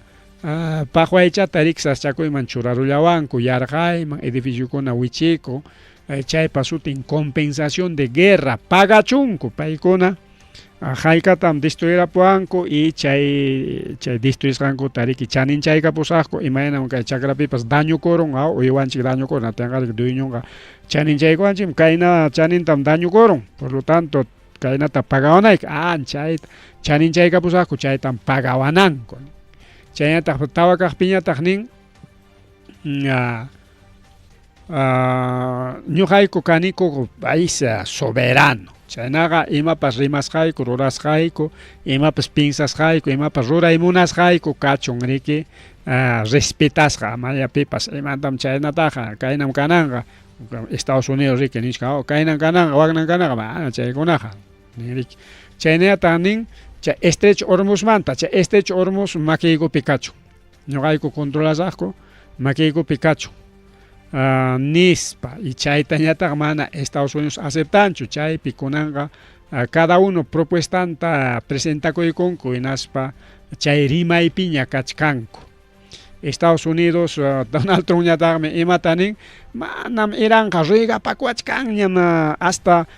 paqwaychata riki saschakuyman churarullawanku, yarqayman, edificiokuna wichikun, chaypa sutin compensación de guerra, pagachunku paykuna haykatam destruirapuwanku y chay destruisqankuta riki chaninchaykapusaqku, imaynam kay chakrapipas dañukurun, uywanchik dañukurun, atinqariki dueñonqa chaninchaykuwanchikmi, kayna chanintam dañukurun, por lo tanto kaynata pagawanayki, chayta chaninchaykapusaqku, chaytam pagawananku. Chaynataq tawa kaqpiñataq nin ñuqayku kaniku país soberano, chaynaqa imapas rimasqayku, rurasqayku, imapas piensasqayku, imapas ruray munasqayku kachun riki respetasqa, amaya pipas imatam chaynataqa kaynam kananqa, Estados Unidos riki nichkan, kaynam kananqa, waknam kananqa, mana chaykunaqa nin riki. Chaynallataq nin chay Estrecho Hormuzmanta, chay Estrecho Hormuz makiykupi kachun, ñuqayku controlasaqku, makiykupi kachun nispa. Y chaytañataq mana Estados Unidos aceptanchu, chaypi kunanqa cada uno propuestanta presentakuykunku hinaspa chay rimaypiña kachkanku. Estados Unidos, Donald Trumpñataqmi imata nin, manam Iranqa ruegapakuwachkanñam, hasta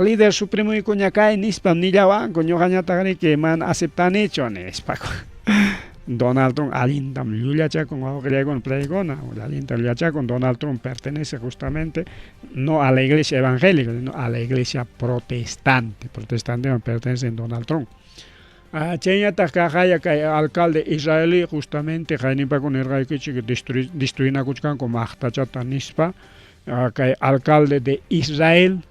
líder supremuykuña kay nispam nillawanku, ñuqañataq riki mana aceptanichu nispa. Donald Trump allintam llullachakun, wawqillaykuna, paykuna, allintam llullachakun. Donald Trump pertenece justamente no a la iglesia evangélica, sino a la iglesia protestante. Protestanteman pertenece Donald Trump. Chayñataq kaqaya kay alcalde israelí justamente qayninpakuna nirqaykichik destruyinakuchkanku maqtachata nispa, kay alcalde de Israel,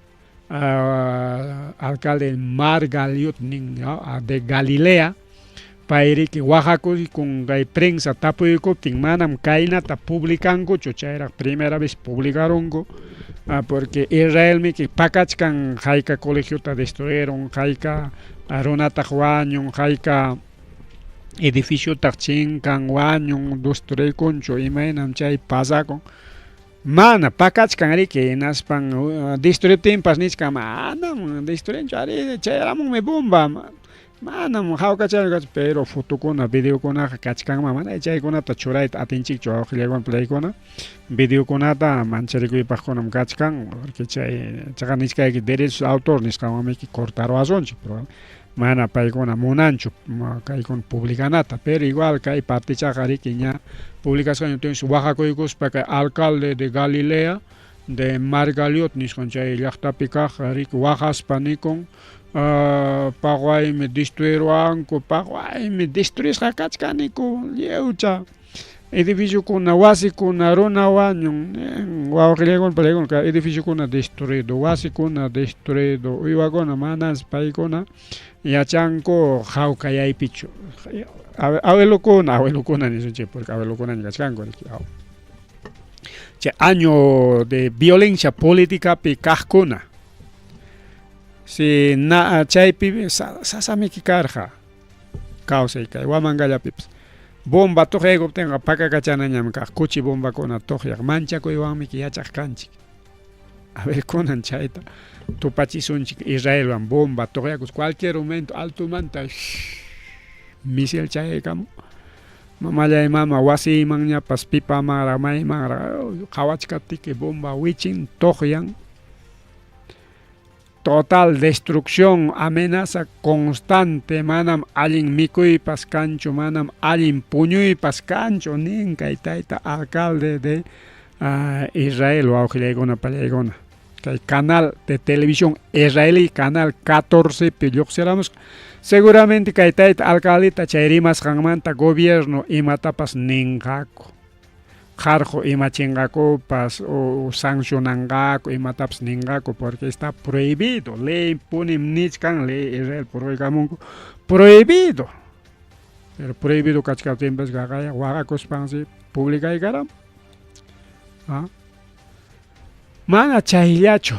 alcalde Margaliot nin de Galilea. Payriki waqakuykun kay prensa tapuykuptin manam kaynata publicankuchu chayraq primera vez publicarunku porque Israelmiki pakachkan hayka colegiota destruyeron hayka runataq wañun hayka edificiotaq chinkan wañun destruykunchu imaynam chay pasakun mana pakachkan riki hinaspan destruyuptinpas nichkan manam destruyenchu arí chayaramunmi bomba manam hawkachaychu kachkan pero fotokuna videokunaqa kachkanman mana chaykunata churayta atinchikchu wawqillaykuna pulaykuna videokunata mancharikuypaqkunam kachkan porque chay chaqa nichkayki derechos autor nisqanwanmiki cortaruwasunchik mana paykuna munanchu kaykuna publicanata pero igual kay partichaqa riki ña publicasqaña entonces waqakuykuspa kay alcalde de Galilea de Margaliot nisqan chay llaqtapi kaq riki waqaspa nikun paqwaymi destruiruwanku paqwaymi destruisqa kachkaniku lliwcha edificiokuna wasikuna runa wañun wawqillaykuna palaykuna kay edificiokuna destruido wasikuna destruido uywakuna manas paykuna yachanku hawkayaypichu abuelokuna abuelokuna nisunchik porque abuelokunaña kachkanku riki chay año de violencia politicapi kaqkuna si na chaypi sasamiki karqa kawsay kay Huamangallapipas bomba tuqyaykuptinqa pakakachanañam kaq kuchi bombakuna tuqyaq manchakuywanmiki yachaq kanchik a ver kunan chayta tupachisunchik Israelwan bomba tuqyakus cualquier momento altomanta misil chayaykamun mamallay mama wasiymanñapas pipamanraq maymanraq qawachkaptiki bomba wichin tuqyan total destrucción, amenaza constante, manam allin mikuypas kanchu, manam allin puñuypas kanchu, nin kay tayta alcalde de Israel wawqillaykuna pallaykuna. Kay canal de televisión israelí, canal 14 pi lluqsiramusqa. Seguramente kay tayta alcaldeta chay rimasqanmanta gobierno imatapas ninqaku. Qarqu imachinqakupas o sancionanqaku imatapas ninqaku porque está prohibido ley punim nichkan ley Israel purquykamunku prohibido pero prohibido kachkaptinpas qaqaya waqakuspansi publicaykaramun mana chayllachu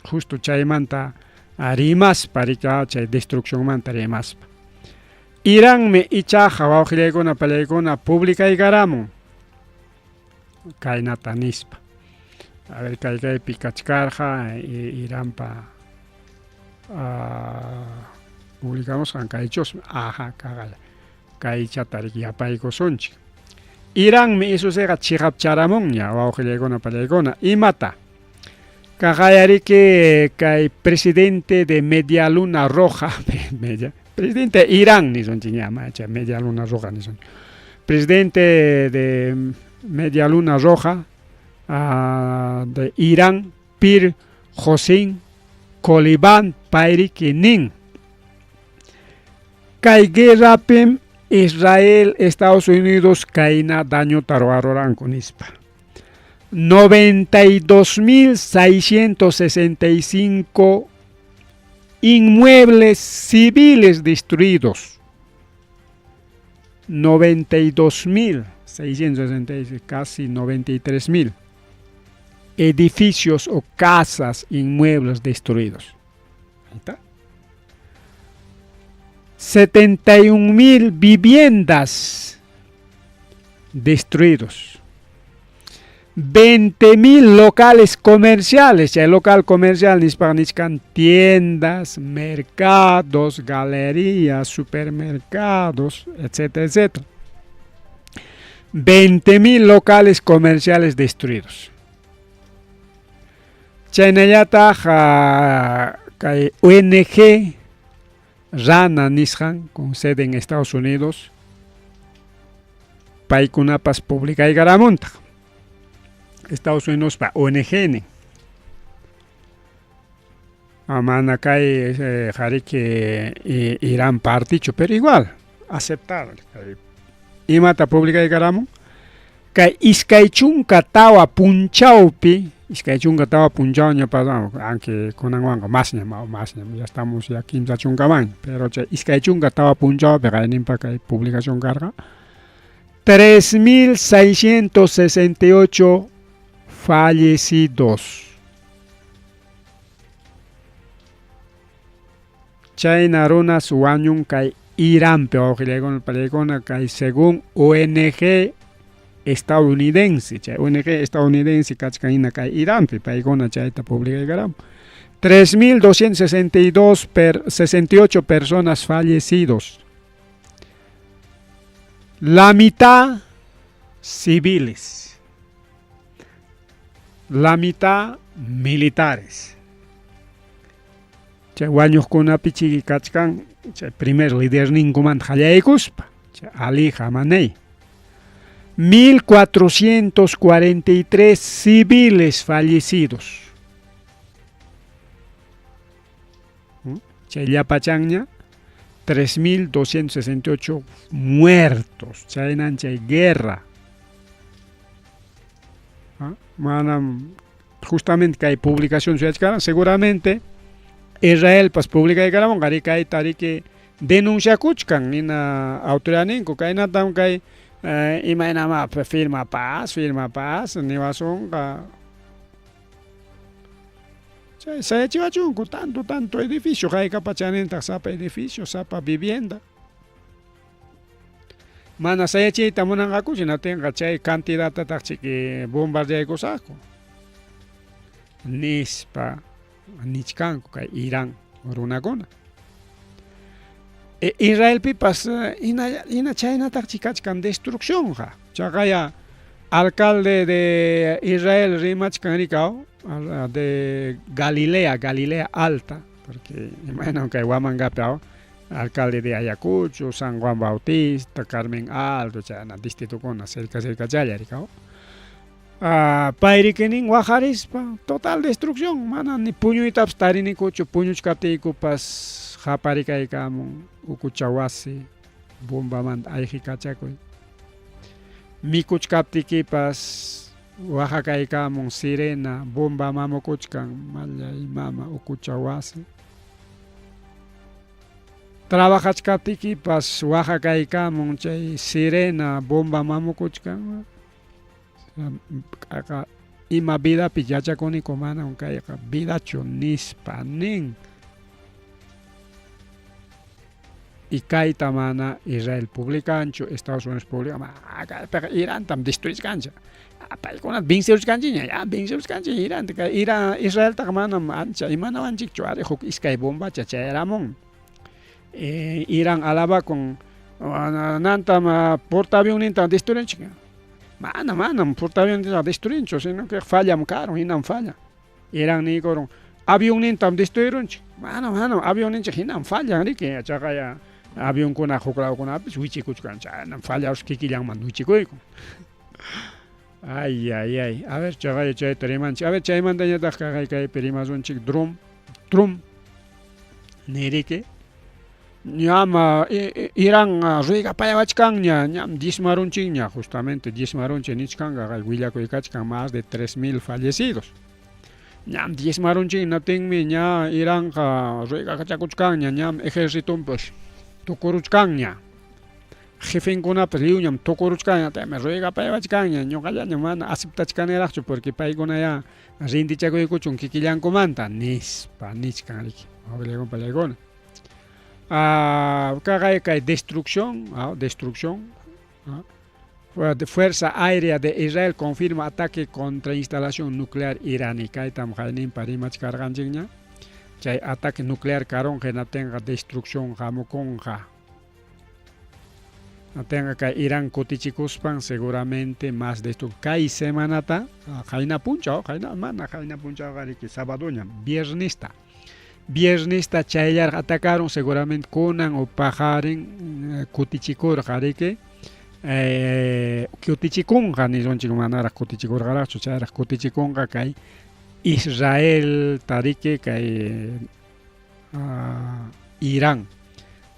justo chaymanta rimaspa riki chay destruccionmanta rimaspa Iranmi ichaqa wawqillaykuna pallaykuna publicaykaramun kaynata nispa a ver kay kaypi kachkarqa Iranpa publicamusqan kaychusmi aja kaqalla kaychata riki yapaykusunchik Iranmi isusiqa chiqapcharamunña wawqillaykuna pallaykuna imata kaqayariki kay presidente de Media Luna Roja media presidente Irán nisunchik ña macha Media Luna Roja nisunchik presidente de Media Luna Roja de Irán Pir Hossein Kolibán payriki nin kay guerrapim Israel Estados Unidos kayna dañota ruwaruranku nispa 92.665 inmuebles civiles destruidos 92.666 casi 93.000 edificios o casas inmuebles destruidos. Ahí está. 71.000 viviendas destruidos. 20.000 locales comerciales. Chay local comercial nispaqa nichkan tiendas, mercados, galerías, supermercados, etcétera, etcétera. 20.000 locales comerciales destruidos. Chaynallataq kay ONG Rana nisqan con sede en Estados Unidos paykunapas publicaykaramuntaq Estados Unidospa ONG nin mana kay qariki Irán partichu pero igual aceptar imata publicaykaramun. Kay 24 punchawpi, 24 punchawña pasan, aunque kunanwanqa masñam, masñam, ya estamos ya 30man, pero chay 24 punchawpi qayninpa kay publicación karqa 3668 fallecidos. Chayna runas wañun kay Iranpi wawqillaykuna panillaykuna kay según ONG estadounidense, chay ONG estadounidense kachkan hina kay Iranpi, paykuna chayta publicaykaramun. 3262 per 68 personas fallecidos. La mitad civiles. La mitad militares. Chay wañuqkunapi chiki kachkan chay primer liderninkumanta qallaykuspa, chay Ali Khamenei. 1443 civiles fallecidos. Chay llapachanña 3268 muertos. Chaynan chay guerra. Manam justamente kay publicación suyachkaran, seguramente Israelpas publicaykaramun qari kayta riki denunciakuchkan nina autoridadninku kaynatam kay imaynamá firma paz, firma paz niwasunqa. Chay sayachiwachunku tanto, tanto edificio, haykapa chanintaq sapa edificio, sapa vivienda. Mana sayachiyta munanqakuchu, hinaptinqa chay cantidadtataq chiki bombardeaykusaqku nispa nichkanku kay Irán runakuna. Israelpipas hina hina chaynataqchi kachkan destruccionqa. Chaqaya alcalde de Israel rimachkan rikaw de Galilea, Galilea Alta, porque imaynam kay Huamangapi aw alcalde de Ayacucho, San Juan Bautista, Carmen Alto, chayna distritokuna cerca cercachalla rikaw. Pay riki nin waqarispa total destrucción, mana ni puñuytapas tarinikuchu, puñuchkaptiykupas qaparikaykamun ukucha wasi bombamanta ayqikachakuy. Mikuchkaptikipas waqakaykamun sirena bomba mamukuchkan mallay mama ukucha wasi. Trabajachkaptikipas waqakaykamun chay sirena bomba mamukuchkan. Kayqa ima vidapi yachakuniku manam kayqa vidachu nispa nin. Y kayta mana Israel publicanchu, Estados Unidos publican, kaypiqa Irantam destruichkanchik. Paykunata venceruchkanchikña, ya venceruchkanchik Iranta, kay Iran Israeltaqa manam ancha imanawanchikchu, ari huk iskay bombacha chayaramun. Iran alabakun nantam portaavionninta destruinchik. Mana, manam portaavionnintaqa destruinchu, sino que fallam karun, hinam falla. Iran niykurun, avionnintam destruirunchik. Mana, manam avionninchik hinam fallan riki, chaqaya avionkuna huk lawkunapis wichikuchkan, chaynam fallarus kikillanman wichikuykun. Ay, ay, ay. A ver, chaqaya chayta rimanchik. A ver, chaymantañataq kaqay kaypi rimasunchik Trump, Trump niriki ñam Irán ruegapayawachkanña, ñam diezmarunchikña, justamente diezmarunchik nichkanqa kay willakuy kachkan más de 3000 fallecidos. Ñam diezmarunchik hinaptinmi ña Iranqa ruegakachakuchkanña, ñam ejércitonpas tukuruchkanña. Jefenkunapas lliwñam tukuruchkanña, taymi ruegapayawachkanña, ñuqallaña mana aceptachkaniraqchu porque paykuna ya rindichakuykuchun kikillankumanta nispa nichkan riki, wawqillaykuna. Kaqay kay destrucción, destrucción, Fuerza Aérea de Israel confirma ataque contra instalación nuclear iraní. Kaytam qayninpa rimachkarqanchikña. Chay ataque nuclear karunqa hinaptinqa destrucción hamukunqa. Hinaptinqa kay Irán kutichikuspan seguramente más destrucción. Kay semanata, qayna punchaw, qayna mana qayna punchawqa riki sabadoña, viernesta. Viernesta chayllaraq atacaron seguramente kunan o paqarin kutichikurqa riki. Kutichikunqa nisunchik manaraq kutichikurqaraqchu, chayraq kutichikunqa kay Israel tariki kay Irán.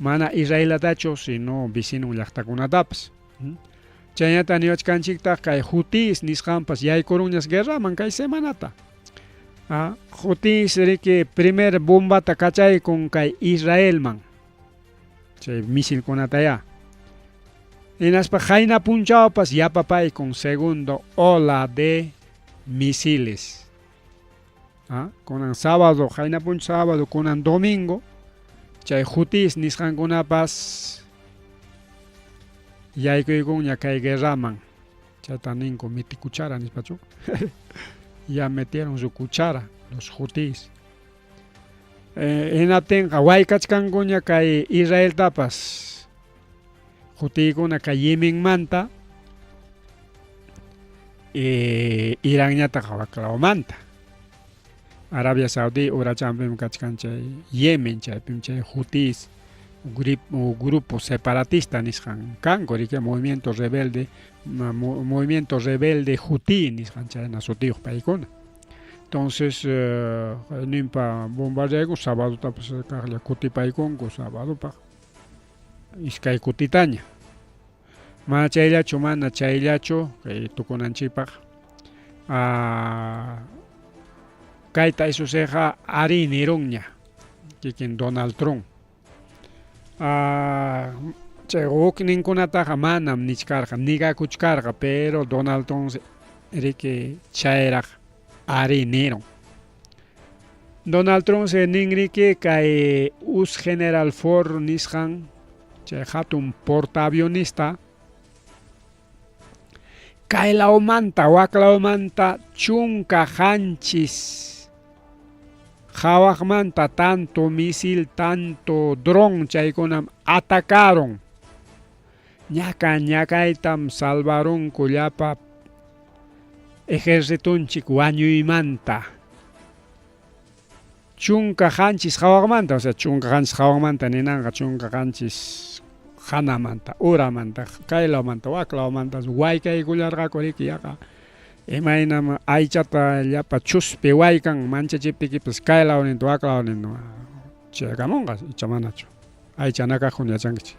Mana Israelatachu sino vecino llaqtakunatapas. Chaynata niwachkanchiktaq kay Hutis nisqanpas yaykurunñas guerraman kay semanata. Ah, Hutis riki primer bombata kachaykun kay Israelman. Chay misilkunatayá. Hinaspa qayna punchawpas yapapaykun segundo ola de misiles. Ah, kunan sábado, qayna punchaw sábado, kunan domingo, chay Hutis nisqankunapas yaykuykunña kay guerraman. Chayta ninku miti cuchara nispachu. Ya metieron su cuchara los Hutis. Eh, hinaptinqa waykachkankuña kay Israeltapas Hutiykuna kay Yemenmanta eh, Iranñataq waklawmanta. Arabia Saudí urachanpim kachkan chay Yemen, chaypim chay Hutis grupo separatista nisqan kanku, riki movimiento rebelde, movimiento rebelde Hutí nisqan chayna sutiyuq paykuna. Entonces, eh, nimpa bombardeayku sabadotapas kaqlla kutipaykunku sabadopaq iskay kutitaña. Mana chayllachu, mana chayllachu kay tukunanchikpaq. Ah, kayta isusiqa arí nirunña kikin Donald Trump. Ah, chay hukninkunataqa manam nichkarqa, nigakuchkarqa, pero Donald Trump riki chayraq arí nirun. Donald Trump se nin riki kay US General Ford nisqan chay hatun portaavionista kay lawmanta wak lawmanta 17 hawaqmanta tanto misil tanto dron chaykunam atacaron ñaka ñakaytam salvarunku llapa ejercitonchik wañuymanta 17 hawaqmanta, o sea, 17 hawaqmanta ninanqa 17 hanamanta, uramanta, kay lawmanta, wak lawmanta waykaykullarqaku riki yaqa imaynam aychata llapa chuspi waykan manchachiptikipas kay lawninta wak lawninta chayakamunqa icha manachu aycha nakaqkuna yachankichik.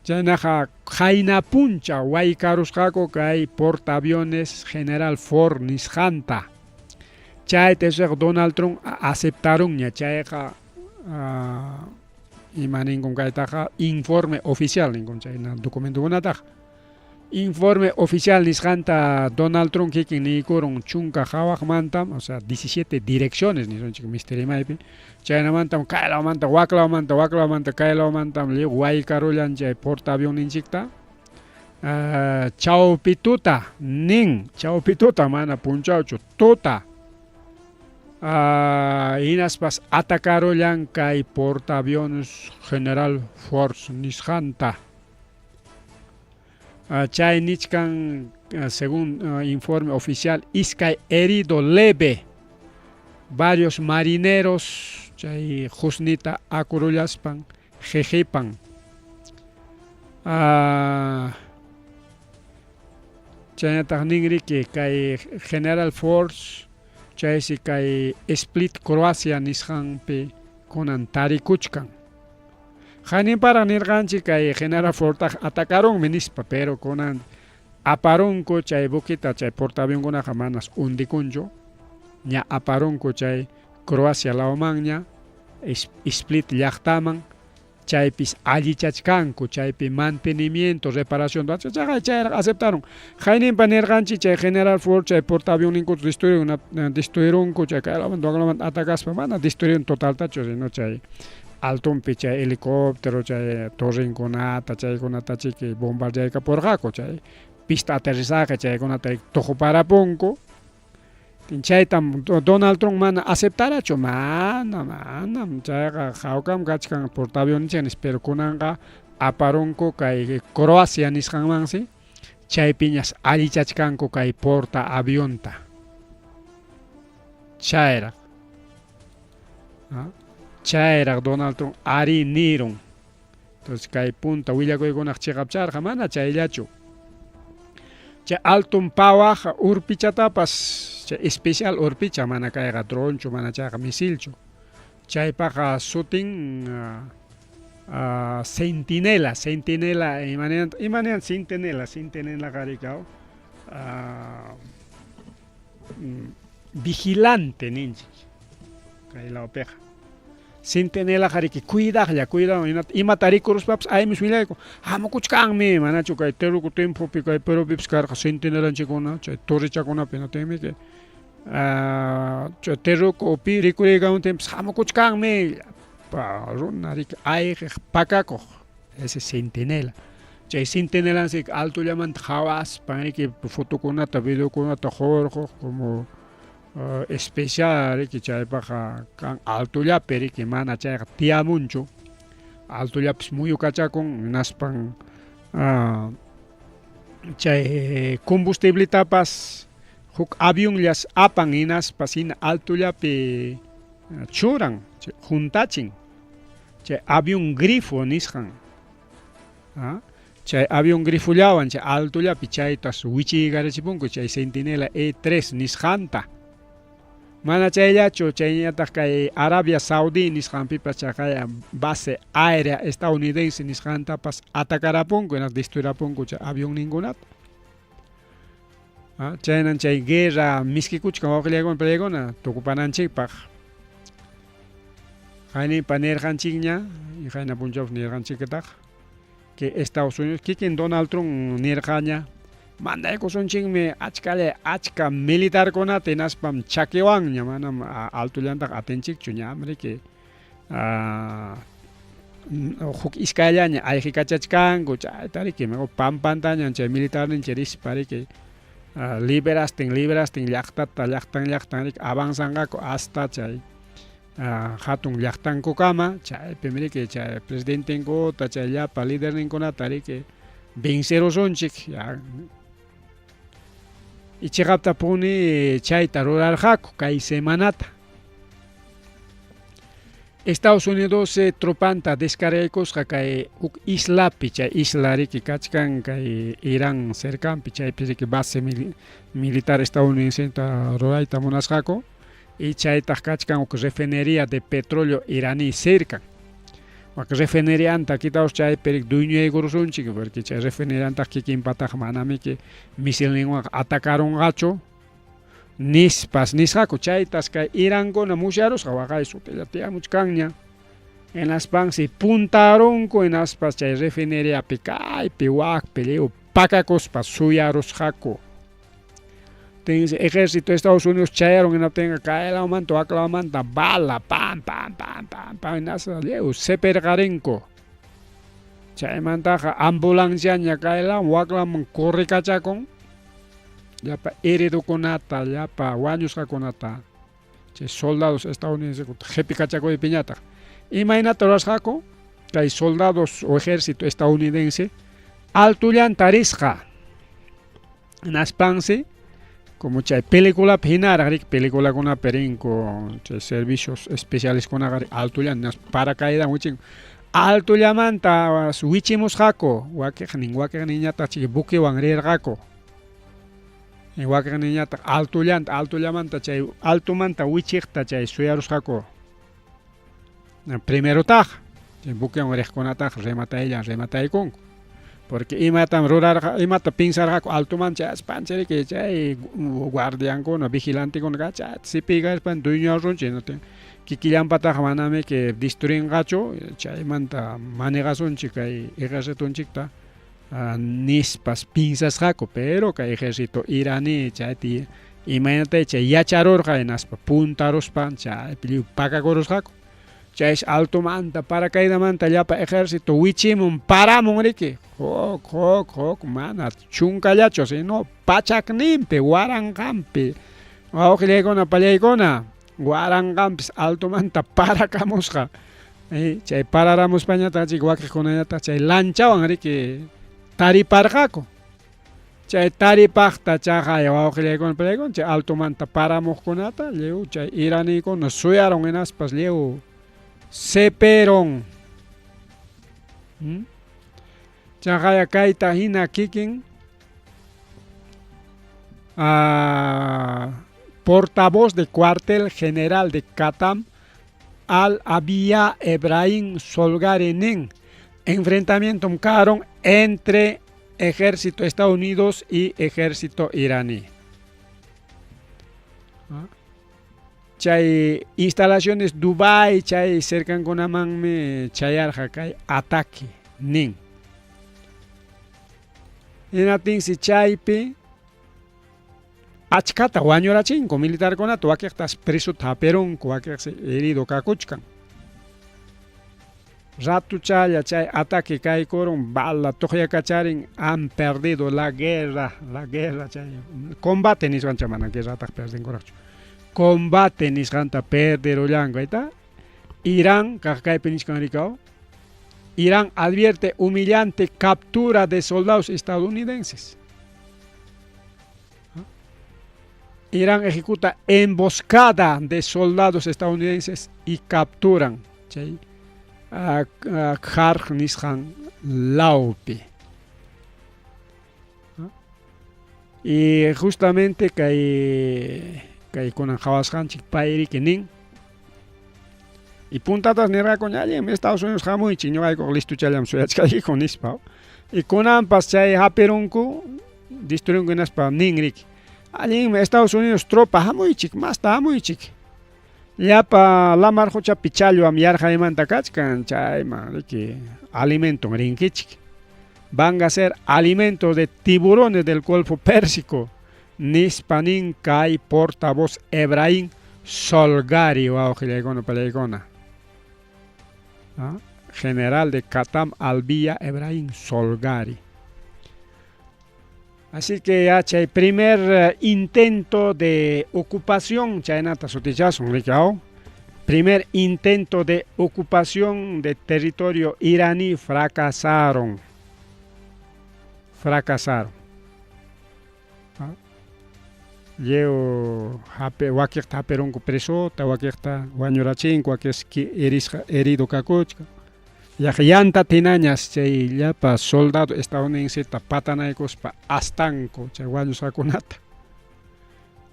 Chaynaqa qayna punchaw waykarusqaku kay portaaviones General Ford nisqanta. Chayta isuqa Donald Trump aceptarunña chayqa ima ninkun kaytaqa informe oficial ninkun chayna documentokunataqa. Informe oficial nisqanta Donald Trump kikin niykurun chunka hawaqmantam, o sea, 17 direcciones nisunchik misti rimaypi, chaynamantam kay lawmanta, wak lawmanta, wak lawmanta, kay lawmantam lliw waykarullan chay portaavionninchikta chawpi tuta nin, chawpi tuta mana punchawchu, tuta. Hinaspas atacarullan kay portaaviones General Force nisqanta. Chay nichkan según informe oficial iskay herido leve varios marineros chay husnita akurullaspan jejepan. Chaynataq ninriki kay General Force chaysi kay Split Croacia nisqanpi kunan tarikuchkan. Haninparaq nirqanchik kay General Fortaq atacarunmi nispa, pero kunan aparunku chay buquita, chay portaavionkunaqa manas hundikunchu, ña aparunku chay Croacia lawmanña, Split llaqtaman, chaypis allichachkanku, chaypi mantenimiento, reparación, chaqa chayraq aceptaron. Hayninpa nirqanchik chay General Ford, chay portaavionninkuta destruirunku, chay kay lawmanta atacaspa, mana destruirun totaltachu, sino chay altonpi chay helicóptero, chay torrenkunata, chaykunata chiki bombardeaykapurqaku, chay pista aterrizaje chaykunata tuquparapunku. Chaytam Donald Trump mana aceptarachu, mana, manam, chayqa hawkam kachkan portaavionninchik nispa, pero kunanqa aparunku kay Croacia nisqanmansi, chaypiñas allichachkanku kay portaavionta. Chayraq. Chayraq Donald Trump arí nirun. Entonces kay punta willakuykunaq chiqapcharqa mana chayllachu. Chay alton pawaq urpichatapas, chay especial urpicha mana kayqa dronchu, mana chayqa misilchu. Chaypaqa sutin Centinela, centinela imaniyanta imaniyan centinela, centinela qarikaw vigilante ninchik kay lawpiqa. Centinelaqa riki cuidaqlla, cuidaq imata rikuruspapas aymis willayku, hamukuchkanmi, manachu kay Teruco tiempopi kay Perupipas karqa centinelanchikkuna chay torrechakunapi hinaptinmi chay Terrucopi rikuriykamuptinpas hamukuchkanmi llapa runa riki ayqeq pakakuq ese centinela. Chay centinelansi altollamanta qawaspan riki fotokunata videokunata hurquq como especial riki chaypaqqa kan altollapi riki mana chayqa tiyamunchu altollapis muyukachakun hinaspan chay combustibletapas huk avionllas apan hinaspas hina altollapi churan huntachin chay avión grifo nisqan chay avión grifollawan chay altollapi chaytas wichiykarachipunku chay Centinela E3 nisqanta. Mana chayllachu, chayñataq kay Arabia Saudí nisqanpipas chaqaya base aérea estadounidense nisqantapas atacarapunku hinaspa destruirapunku chay avionninkunata. Chaynan chay guerra miskikuchkan wawqillaykuna palaykuna tukupananchikpaq. Qayninpa nirqanchikña, qayna punchawpas nirqanchiktaq que Estados Unidos kikin Donald Trump nirqaña mandaykusunchikmi achkalla achka militarkunata hinaspam chakiwanña manam altollantaqa atinchikchu ñam riki huk iskayllaña ayqikachachkanku chayta riki pampantañan chay militarninchik rispa riki liberastin liberastin llaqtata llaqtan llaqtan riki avanzanqaku hasta chay hatun llaqtankukama chaypim riki chay presidentenkuta chay llapa liderninkunata riki vencerusunchik ya y chiqaptapuni chayta rurarqaku kay semanata. Estados Unidos tropanta descargaykusqa kay huk islapi, chay isla riki kachkan kay Irán cercanpi, chaypi riki base militar estadounidense rurayta munasqaku y chaytaq kachkan huk refinería de petróleo iraní cerca. Wak refinerianta quitaos chaypi riki dueñoykurusunchik porque chay refineriantaq kikinpataq manamiki misilninwanqa atacarunqachu nispas nisqaku chaytas kay Irankuna musyarusqa waqay sutilla tiyamuchkanña hinaspansi puntarunku hinaspas chay refineriapi kaypi wakpi lliw pakakuspa suyarusqaku. Tinsi ejército de Estados Unidos chayarun hinaptinqa kay lawmanta wak lawmanta bala pam pam pam pam pam hinaspa lliw sipirqarinku. Chaymantaqa ambulanciaña kay lawman wak lawman corrikachakun llapa heridokunata llapa wañusqakunata chay soldados estadounidensekunata qhipikachakuypiñataq. Imaynata rurasqaku? Kay soldados o ejército estadounidense altollanta risqa hinaspansi como chay peliculapi hinaraq riki peliculakunapi rinku chay servicios especialeskunaqa altollanta hinaspa paracaidaswan wichinku altollamanta wichimusqaku wakiqnin wakiqninñataq chay buquewan rirqaku wakiqninñataq altollanta altollamanta chay altomanta wichiqta chay suyarusqaku primerotaq chay buquewan riqkunataqa remataylla remataykunku porque imatam rurarqa imata pensarqaku altoman chayaspanchik riki chay guardiankuna vigilantekuna kachayta sipiykarispan dueñorusunchik hinaptin kikillanpataqa manamiki destruinqachu chaymanta manejasunchik kay ejercitonchikta nispas piensasqaku pero kay ejército iraní chayta imaynata chay yacharurqa hinaspa puntaruspan chaypi lliw pakakurusqaku chaysi altomanta paracaidamanta llapa ejército wichimun paramun riki huk huk huk mana chunkallachu sino pachakninpi waranqanpi wawqillaykuna pallaykuna waranqanpis altomanta parakamusqa chay pararamuspañataq chik wakiqkunañataq chay lanchawan riki tariparqaku chay taripaqta chaqay wawqillaykuna pallaykuna chay altomanta paramuqkunata lliw chay iranikuna suyarun hinaspas lliw seperon chaqaya kayta hina kikin portavoz de cuartel general de Katam. Al Abia Ebrahim Solgari nin enfrentamientom karun entre ejército Estados Unidos y ejército iraní. Chay instalaciones Dubai chay cercankunamanmi chayarqa kay ataque nin. Hinaptinsi chaypi achkata wañurachinku militarkunata wakiqtas presota hapirunku wakiqsi herido kakuchkan. Ratuchalla chay ataque kaykurun bala tuqyakacharin han perdido la guerra, la guerra chay combate nisqancha mana guerrataq perdinkuraqchu. Combate nisqanta perderullanku ayta. Irán kaq kaypi nichkan rikaw. Irán advierte humillante captura de soldados estadounidenses. Irán ejecuta emboscada de soldados estadounidenses y capturan chay Kharg nisqan lawpi. Y justamente kay kaykunan qhawasqanchik payriki nin y puntatas nirqaku allinmi Estados Unidos hamuychik ñuqaykuqa listuchallam suyachkaykiku nispa. Y kunanpas chay hapirunku destruirunku hinaspa nin riki allinmi Estados Unidos tropa hamuychik masta hamuychik llapa lamar quchapi challwam yarqaymanta kachkan chayman riki alimenton rinkichik van a ser alimentos de tiburones del Golfo Pérsico nispa nin kay portavoz Ebrahim Solgari wawqillaykuna pallaykuna. General de Katam Albia Ebrahim Solgari. Así que ya chay primer intento de ocupación chaynata sutichasun rikau. Primer intento de ocupación de territorio iraní fracasaron. Fracasaron. Lliw hapi wakiqta hapirunku presota, wakiqta wañurachinku, wakiqsi herisqa herido kakuchkan. Yaqa yanta tinañas chay llapa soldado estadounidense patanaykuspa astanku chay wañusqakunata.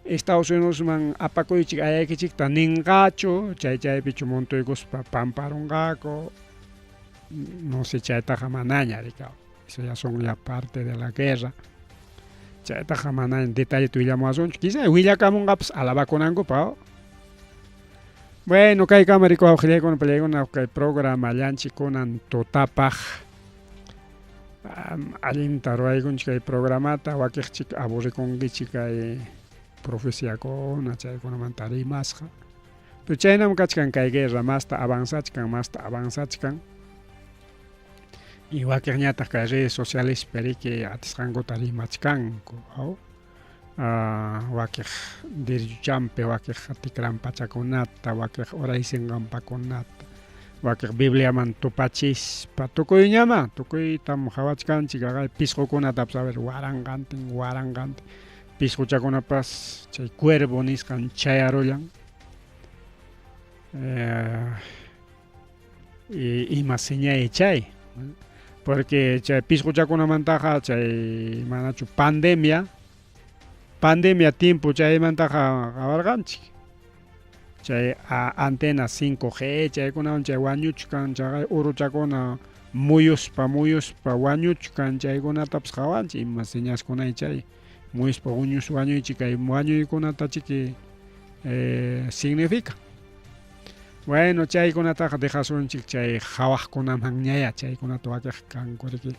Estados Unidosman apakuychik ayaykichikta ninqachu, chay chaypichu montuykuspa pamparunqaku. No sé chaytaqa manaña rikaw. Eso ya son ya parte de la guerra. Chaytaqa manaña detalleta willamuwasunchu. Quizá willakamunqapas alabakunankupaq. Bueno, kaykama rikuwaq wawqillaykuna pallaykuna kay programa llanchikunan tutapaq. Allinta ruwaykunchik kay programata wakiqchik aburrikunkichik kay profeciakuna chaykunamanta rimasqa. Pero chaynam kachkan kay guerra masta avanzachkan, masta avanzachkan. Y wakiqñataq kay redes sociales riki atisqankuta rimachkanku. Aw? Wakiq derechuchampi, wakiq tikran pachakunata, wakiq uraysinqanpakunata, wakiq Bibliaman tupachispa, tukuyñama, tukuytam qhawachkanchik aqay pisqukunatapas a ver waranqantin, waranqantin pisquchakunapas chay cuervo nisqan chayarullan. Ima señay chay, porque chay pisquchakunamantaqa chay manachu pandemia, pandemia tiempo chaymantaqa qhawarqanchik. Chay antena 5G chaykunawan chay wañuchkan chay uruchakuna muyuspa muyuspa wañuchkan chaykunatapas qhawanchik ima señaskunay chay muyuspa wañus wañuychik kay wañuykunata chiki significa. Bueno, chaykunataqa dejasunchik chay qhawaqkunamanñaya chaykunata wakiq kanku riki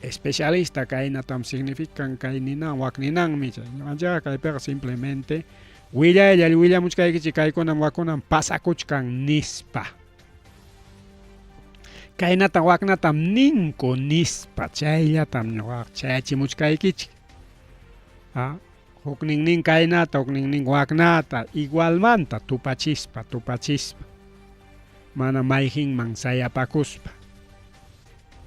especialista kaynatam significan kay ninan wak ninanmi chay ñuqanchikqa kaypiqa simplemente willaylla willamuchkaykichik kaykunam wakunam pasakuchkan nispa. Kaynata waknatam ninku nispa chayllatam ñuqaqa chayachimuchkaykichik. Huknin nin kaynata, huknin nin waknata, igualmanta tupachispa, tupachispa. Mana mayqinman sayapakuspa.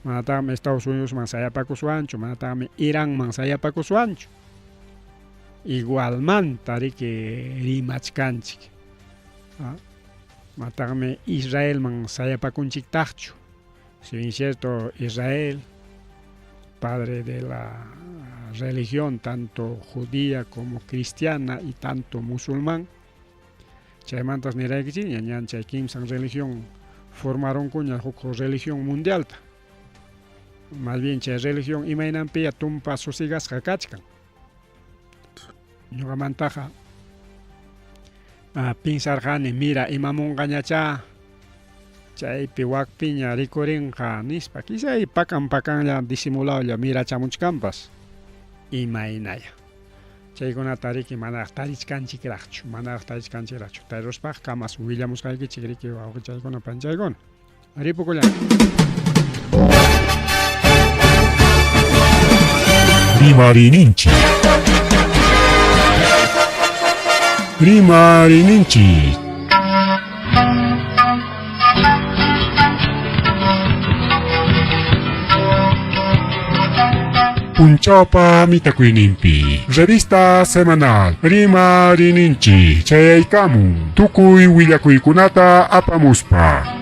Manataqmi Estados Unidosman sayapakuswanchu, manataqmi Iranman sayapakuswanchu. Igualmanta riki rimachkanchik. Manataqmi Israelman sayapakunchiktaqchu. Si bien cierto, Israel, padre de la religión tanto judía como cristiana y tanto musulmán. Chaymantas niraykichikña ñan chay kimsan religión formarunkuña huk religión mundialta. Más bien chay religión imaynanpiya tumpa susigasqa kachkan. Ñuqamantaqa pinsarqani mira imamunqañachá chaypi wakpiña rikurinqa nispa quizá pakan pakanlla disimuladolla mirachamuchkanpas imaynaya. Chaykunata riki manaraq tarichkanchikraqchu, manaraq tarichkanchikraqchu. Tariruspaq kamas willamusqaykichik riki wawqichaykuna panchaykuna. Ripukullanki. Rimarininchik. Rimarininchik. Punchawpa mitakuyninpi. Revista semanal Rimarininchik chayaykamun tukuy willakuykunata apamuspa.